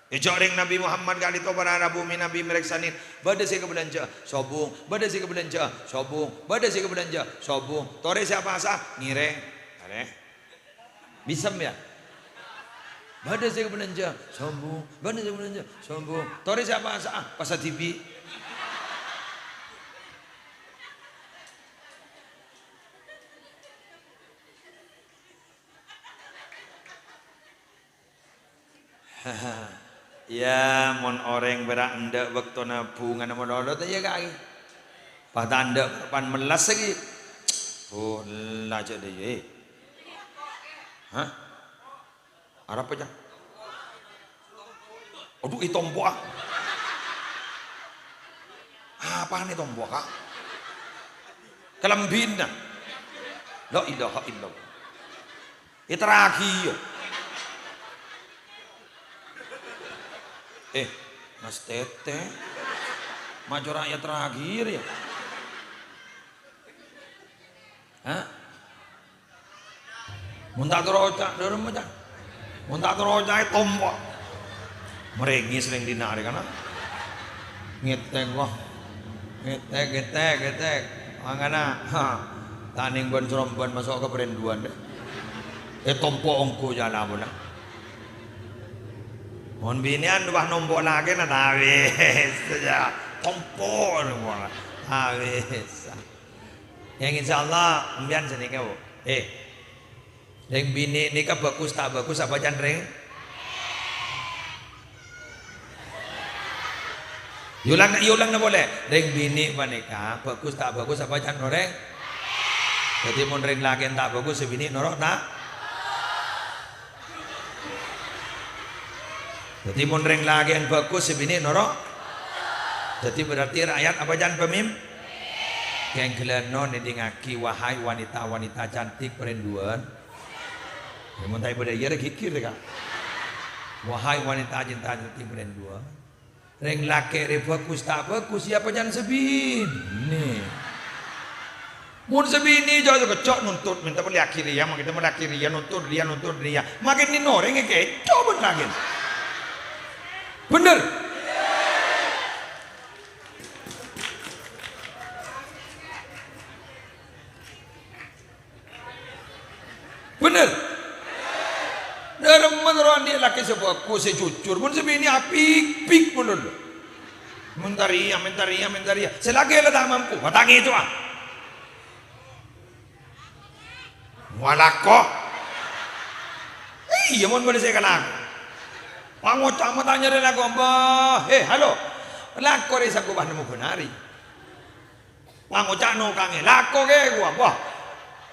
Èjhâ' rèng Nabi Muhammad ka'dinto para rabu mè' Nabi marèksanè, bâdâ sè èkabâlânjhâ, sobung, bâdâ sè èkabâlânjhâ, sobung, bâdâ sè èkabâlânjhâ, sobung. Torè sè apasa'a, ngèrèng. Arè. Bisa, ya? Bâdâ sè èkabâlânjhâ, sobung, bâdâ sè èkabâlânjhâ, sobung. Torè sè apasa'a, pasa dhibi'. Ya, mon orèng pèra' endâ' bâktona bhungana malolo, ta' iyâ, Ka'? Pas ta' endâ' pan mellas lagi. Oh, la jâ' dâ' iyâ. Hah? Arapa, Cak? Adhu, ètompo'a. Apana ètompo'a, Ka'? Kalambhina. La ilaha illallah. Èterraghi, ya. Eh, Mas Tete. Ma' cora' èterraghi, ya. Hah? Mon ta' terro oca', dâremma, Cak. Mon ta' terro oca', ètompo'. Marèngès rèng dinna' arè kana. Ngètèk, wah. Ngètèk, ngètèk, ngètèk. Mangkana, ha. Ta' nèng bân-srombân maso' ka parènduwân, dâ. Ètompo' ongghu jâ' la pola. Mon binè'an wah nompo' lakèna, ta' bisa, jâ. Tompo' nompo' la. Ta' bisa. Yang insyaallah, sampèyan sanèka, Bu. Eh, rèng binè' nèka bhâghus ta' bhâghus apa can rèng? Èolangana, èolangana polè. Rèng binè' panèka bhâghus ta' bhâghus apa can orèng? Dhâddhi mon rèng lakè'en ta' bhâghus, sè binè' noro' ta'? Dhâddhi mon rèng lakè'en bhâghus, sè binè' noro'? Dhâddhi berarti rakyat apa can pemim-, kèng ghellâ' non èdingngaghi, wahai wanita-wanita cantik parèndhuwân. Yâ, mon ta' bâdâ iyâ rè ghighir rè, Ka'. Wahai wanita cinta cantik parèndhuwân. Rèng lakè' rè bhâghus ta' bhâghus, yâ apa can sè binè'. Mon sè binè' jâ' kècco' nuntut, mènta mèlèyaghi rèya, mènta mèlèyaghi rèya, nuntut rèya, nuntut rèya. Makin nèng orèng èkècco' bân lakè'en. Bhender? Bhender. Dâremma terro andi' lakè sè bhâghus, sè jujur. Mon sè binè' apik-pik polè. Mènta rèya, mènta rèya, mènta rèya. Sè lakè la ta' mampu, matangè itu, ah. Wah, lako. Iyâ, mon bâdâ sè èkalako. Pangoca' matanya rè lako, "Mbah, eh, halo." Lako rè sangko' bâ nemmo bân arè. Pangoca' nokangè, "Lako kè, ghuwa." Wah,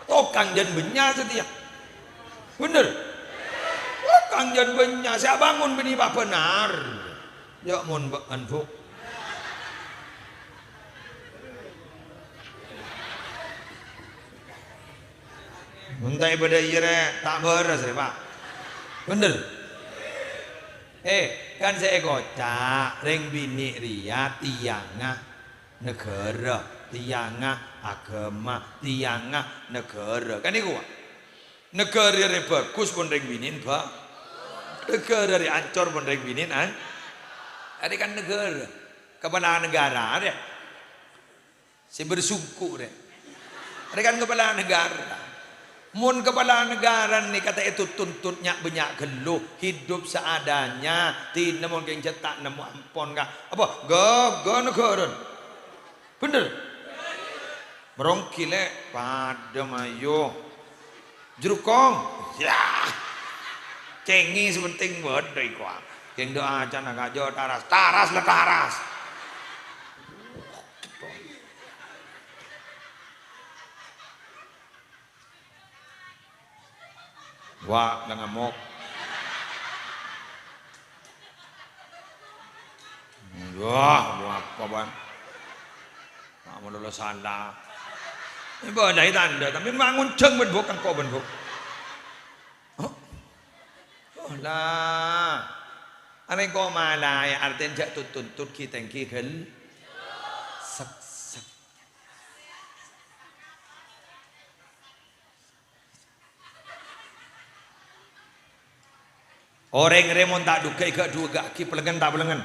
tokang jân bânnya' satèya. Bhender? Tokang jân bânnya', sè abângon binè' pabhânar. Yâ, mon bâ'ân, Bu. Mon ta' bâdâ iyâ rè, ta' bârâs rè, Pa'. Bhender? Eh, kan sè èkoca', rèng binè' rèya tiyangnga naghârâ, tiyangnga aghâma, tiyangnga naghârâ. Kan èkoca'? Naghârâ rè bhâghus pon rèng binè'en bhâ-, naghârâ rè ancor pon rèng binè'en an-, arè kan naghârâ. Kapala naghârâ arè. Sè bersungku' rè. Rè kan kapala naghârâ. Mon kapala naghârâ nèka ta' ètut-tuntut nya'-bânnya' ghâllu, hidup seadanya, dinah mon kèng jhâ' ta' nemmo ampon, Ka'. Apa? Ghâghâ naghârâ. Bhender? Meronggi, Lè', padâ mayu. Jrukong. Yah. Cèngè sè pentèng bâdâ iko. Kèng dâ' acana kajâ taras. Taras la taras. Wa', la ngamok. Wah, wah, apa, Bang? Mak malolo sala. Èbâlâi tandhâ, tapi ma' ngonjhâng bân buk, engko' bân buk. Oh. Oh, la. Arè engko' malaè, artèna jhâ' tut-tuntut ghi-tèngghi ghel-, sek-sek. Orèng rè mon ta' dhugâi ghâ'-dhugâ'aghi, pelengngen ta' pelengngen?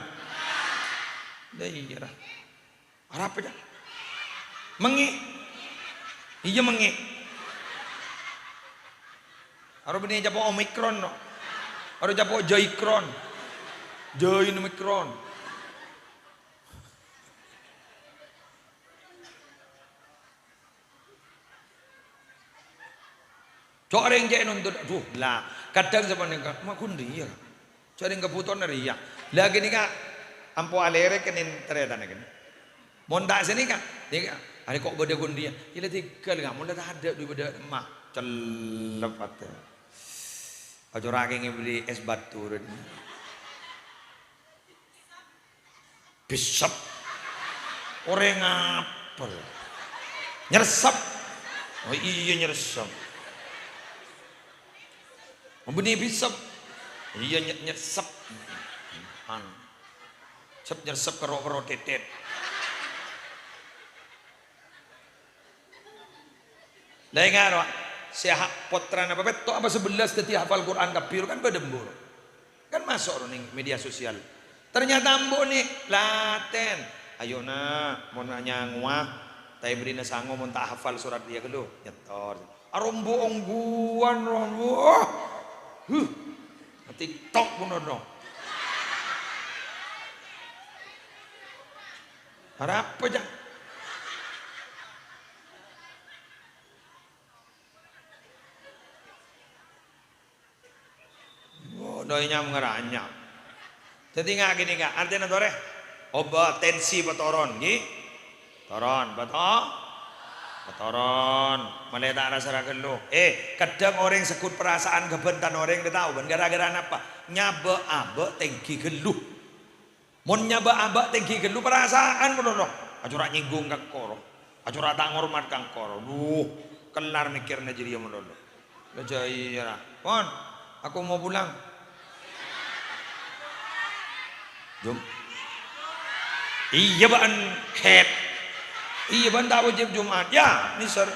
Lah iyâ, ra. Arapa, Cak? Mengè'? Iyâ, mengè'. Aro bânnè capo' Omikron, no. Aro capo' Jaikron. Jain Omikron. Ca'na orèng cè' nonton, adhu, la, kadhâng sapanèka, ma' ghun rèya. Ca'na orèng kabhutowanna rèya. La, ghânèka, ampo alèrè kènè' tarètana kènè'. Mon ta' sanèka, nèka, arè ko' bâdâ ghun rèya. Iyâ la tèghâl, ka', mon la tadâ' dhu bâdâ, ma', cellep atè. Acorè' kèngèng bâli ès batu, rèn. Bisep. Orèng apa? Nyersep. Oh iyâ, nyersep. Bânnè bisep. Iyâ, nye-, nyersep. An. Sep nyersep karo-karo tètèt. La ènga' rowa, sè ha-, pottrana pèpètto' apa sabellâs dhâddhi hafal Qur'an kabbhi, kan bâdâ embhuru. Kan maso' ro neng media sosial. Ternyata embu' nè' latèn. Ayo, na', mon nyangowa, ta' èbherri'na sango mon ta' hafal sorat rèya ghâllu. Nyètor. Arombo ongghuwân, roh. Wah. Huh. TikTok pon ono. Arapa, Cak? Oh, doi nyam-ngaranyam. Dhâddhi nga' ghânèka, artèna torè, obâ tensi patoron, ghi? Toron, beto-, patoron. Malè ta' ra-sara ghâllu. Eh, kadhâng orèng segghut parasaan ghâbân tan orèng, dâ' tao bân ghârâ-ghârâ napa? Nyabâ'-abâ' tèngghi ghâllu. Mon nyabâ'-abâ' tèngghi ghâllu, parasaan malolo. Acora' nyèngghung ka engko', ro. Acora' ta' ngormat ka engko', ro. Duh, kellar mèkkèrra jârèya malolo. La jâ iyâ, ra. "Pon, aku mau pulang." Jum-, iyâ, bâ'ân, het. Iyâ, bâ'ân ta' wajib Jum'at. Yâ, nèser.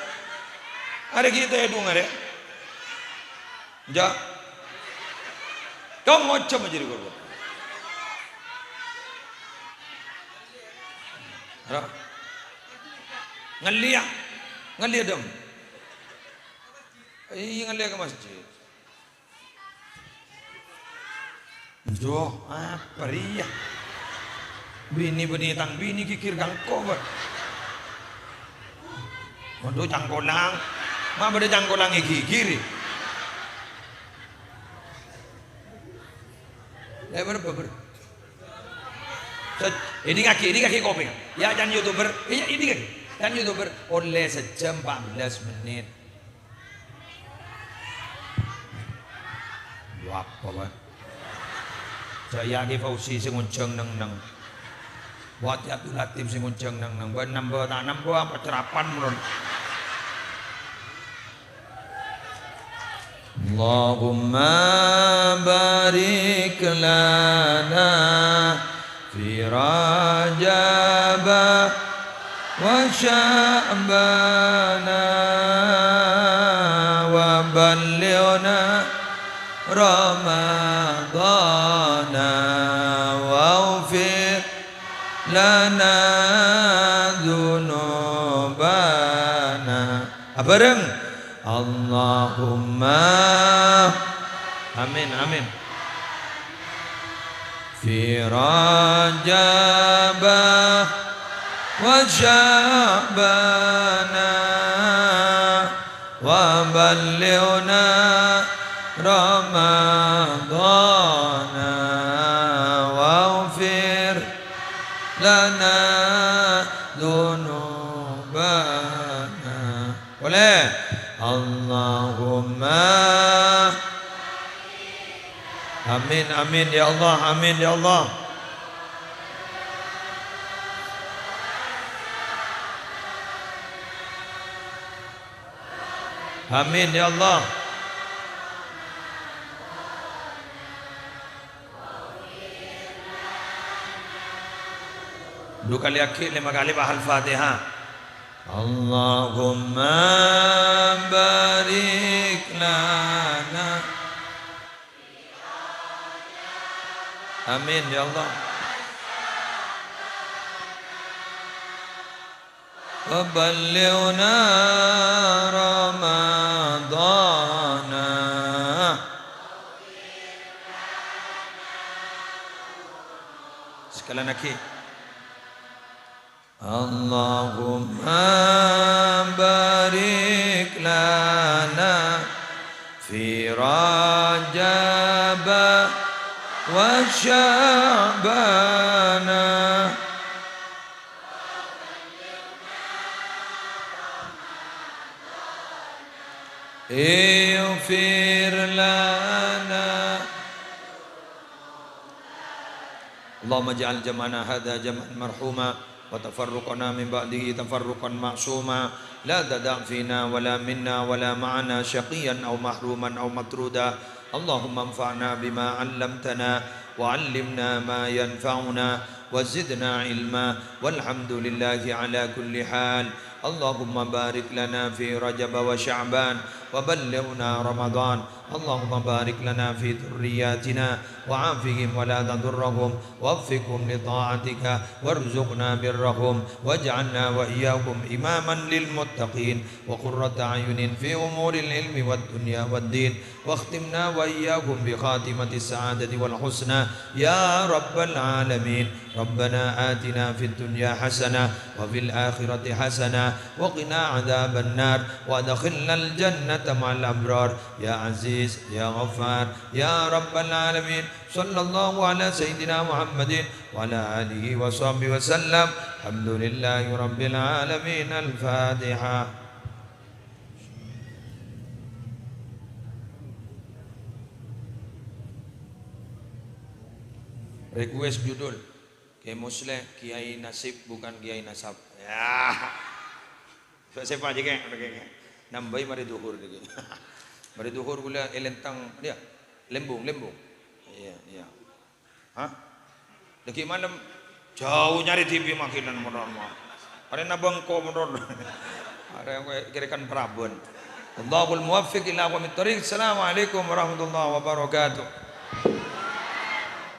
Arè ghi' tèdhung arè. Jâ. Dong ngocom jârèya, ghuru. Ro. Ngallèya. Ngallèya, dong. Iyâ, ngallèya ka masjid. Duh, apa rèya? Binè bânnè tang binè ghighir ka engko', bâ. Waduh, cangkolang. Ma' bâdâ cangkolang èghighiri. Eh, bâr, bâr, bâr. Set, èdingngaghi, èdingngaghi kopèng. Yâ, can YouTuber. Iyâ, èdingngaghi. Can YouTuber. Ollè sajâm empat belas menit. Wah, apa, Bân? Jâ' Yâ Ki Fauzi sè ngonjhâng neng-neng. Wati Abdul Latif sè ngonjhâng neng-neng. Bân nambâ ta' nambâ apa cerapan, mon. Allahumma barik lana في رجب وشعبان وبلغنا رمضان واغفر لنا ذنوبنا. Abhâreng. Allahumma. Amin, amin. في رجب وشعبان وبلغنا رمضان واغفر لنا ذنوبنا. Polè. Allahumma. Amin, amin, ya Allah, amin, ya Allah. Amin, ya Allah. Du kalè aghi', lèma kalè, pa Al-Fatihah. Allahumma barik lana. Amin, ya Allah. Wa ballighna Ramadhana. Sekali lagi. Allahumma barik lana fi Rajab wa Sya'bana. Ighfir lana. اللهم اجعل جمعنا هذا جمعا مرحوما، وتفرقنا من بعده تفرقا معصوما، لا تدع فينا ولا منا ولا معنا شقيا أو محروما أو مطرودا. اللهم انفعنا بما علمتنا، وعلمنا ما ينفعنا، وزدنا علما، والحمد لله على كل حال. اللهم بارك لنا في رجب وشعبان، وبلغنا رمضان. اللهم بارك لنا في ذرياتنا وعافهم ولا تضرهم ووفقهم لطاعتك وارزقنا برهم واجعلنا وإياكم إماما للمتقين وقرة أعين في أمور العلم والدنيا والدين واختمنا وإياكم بخاتمة السعادة والحسنى يا رب العالمين. ربنا آتنا في الدنيا حسنة وفي الآخرة حسنة وقنا عذاب النار وأدخلنا الجنة مع الأبرار يا عزيز يا غفار يا رب العالمين. صلى الله على سيدنا محمد وعلى آله وصحبه وسلم. الحمد لله رب العالمين. الفاتحة. Request judul, Kè Musleh, Kiai Nasib bukan Kiai Nasab. Ya. Sè-, sèpa jiyâ, Kè, Kè, Kè. Nambâi marè dhuhur nèka. Marè dhuhur ghulâ è Lentang, ya. Lembung, Lembung. Iyâ, iyâ. Hah? Lagi malem, jhâu nyarè T V makinan motor mah. Arè nabângko motor. Arè kèrèkan Prabon. Wallahul muwaffiq ila aqwamit thoriq. Assalamualaikum warahmatullahi wabarakatuh.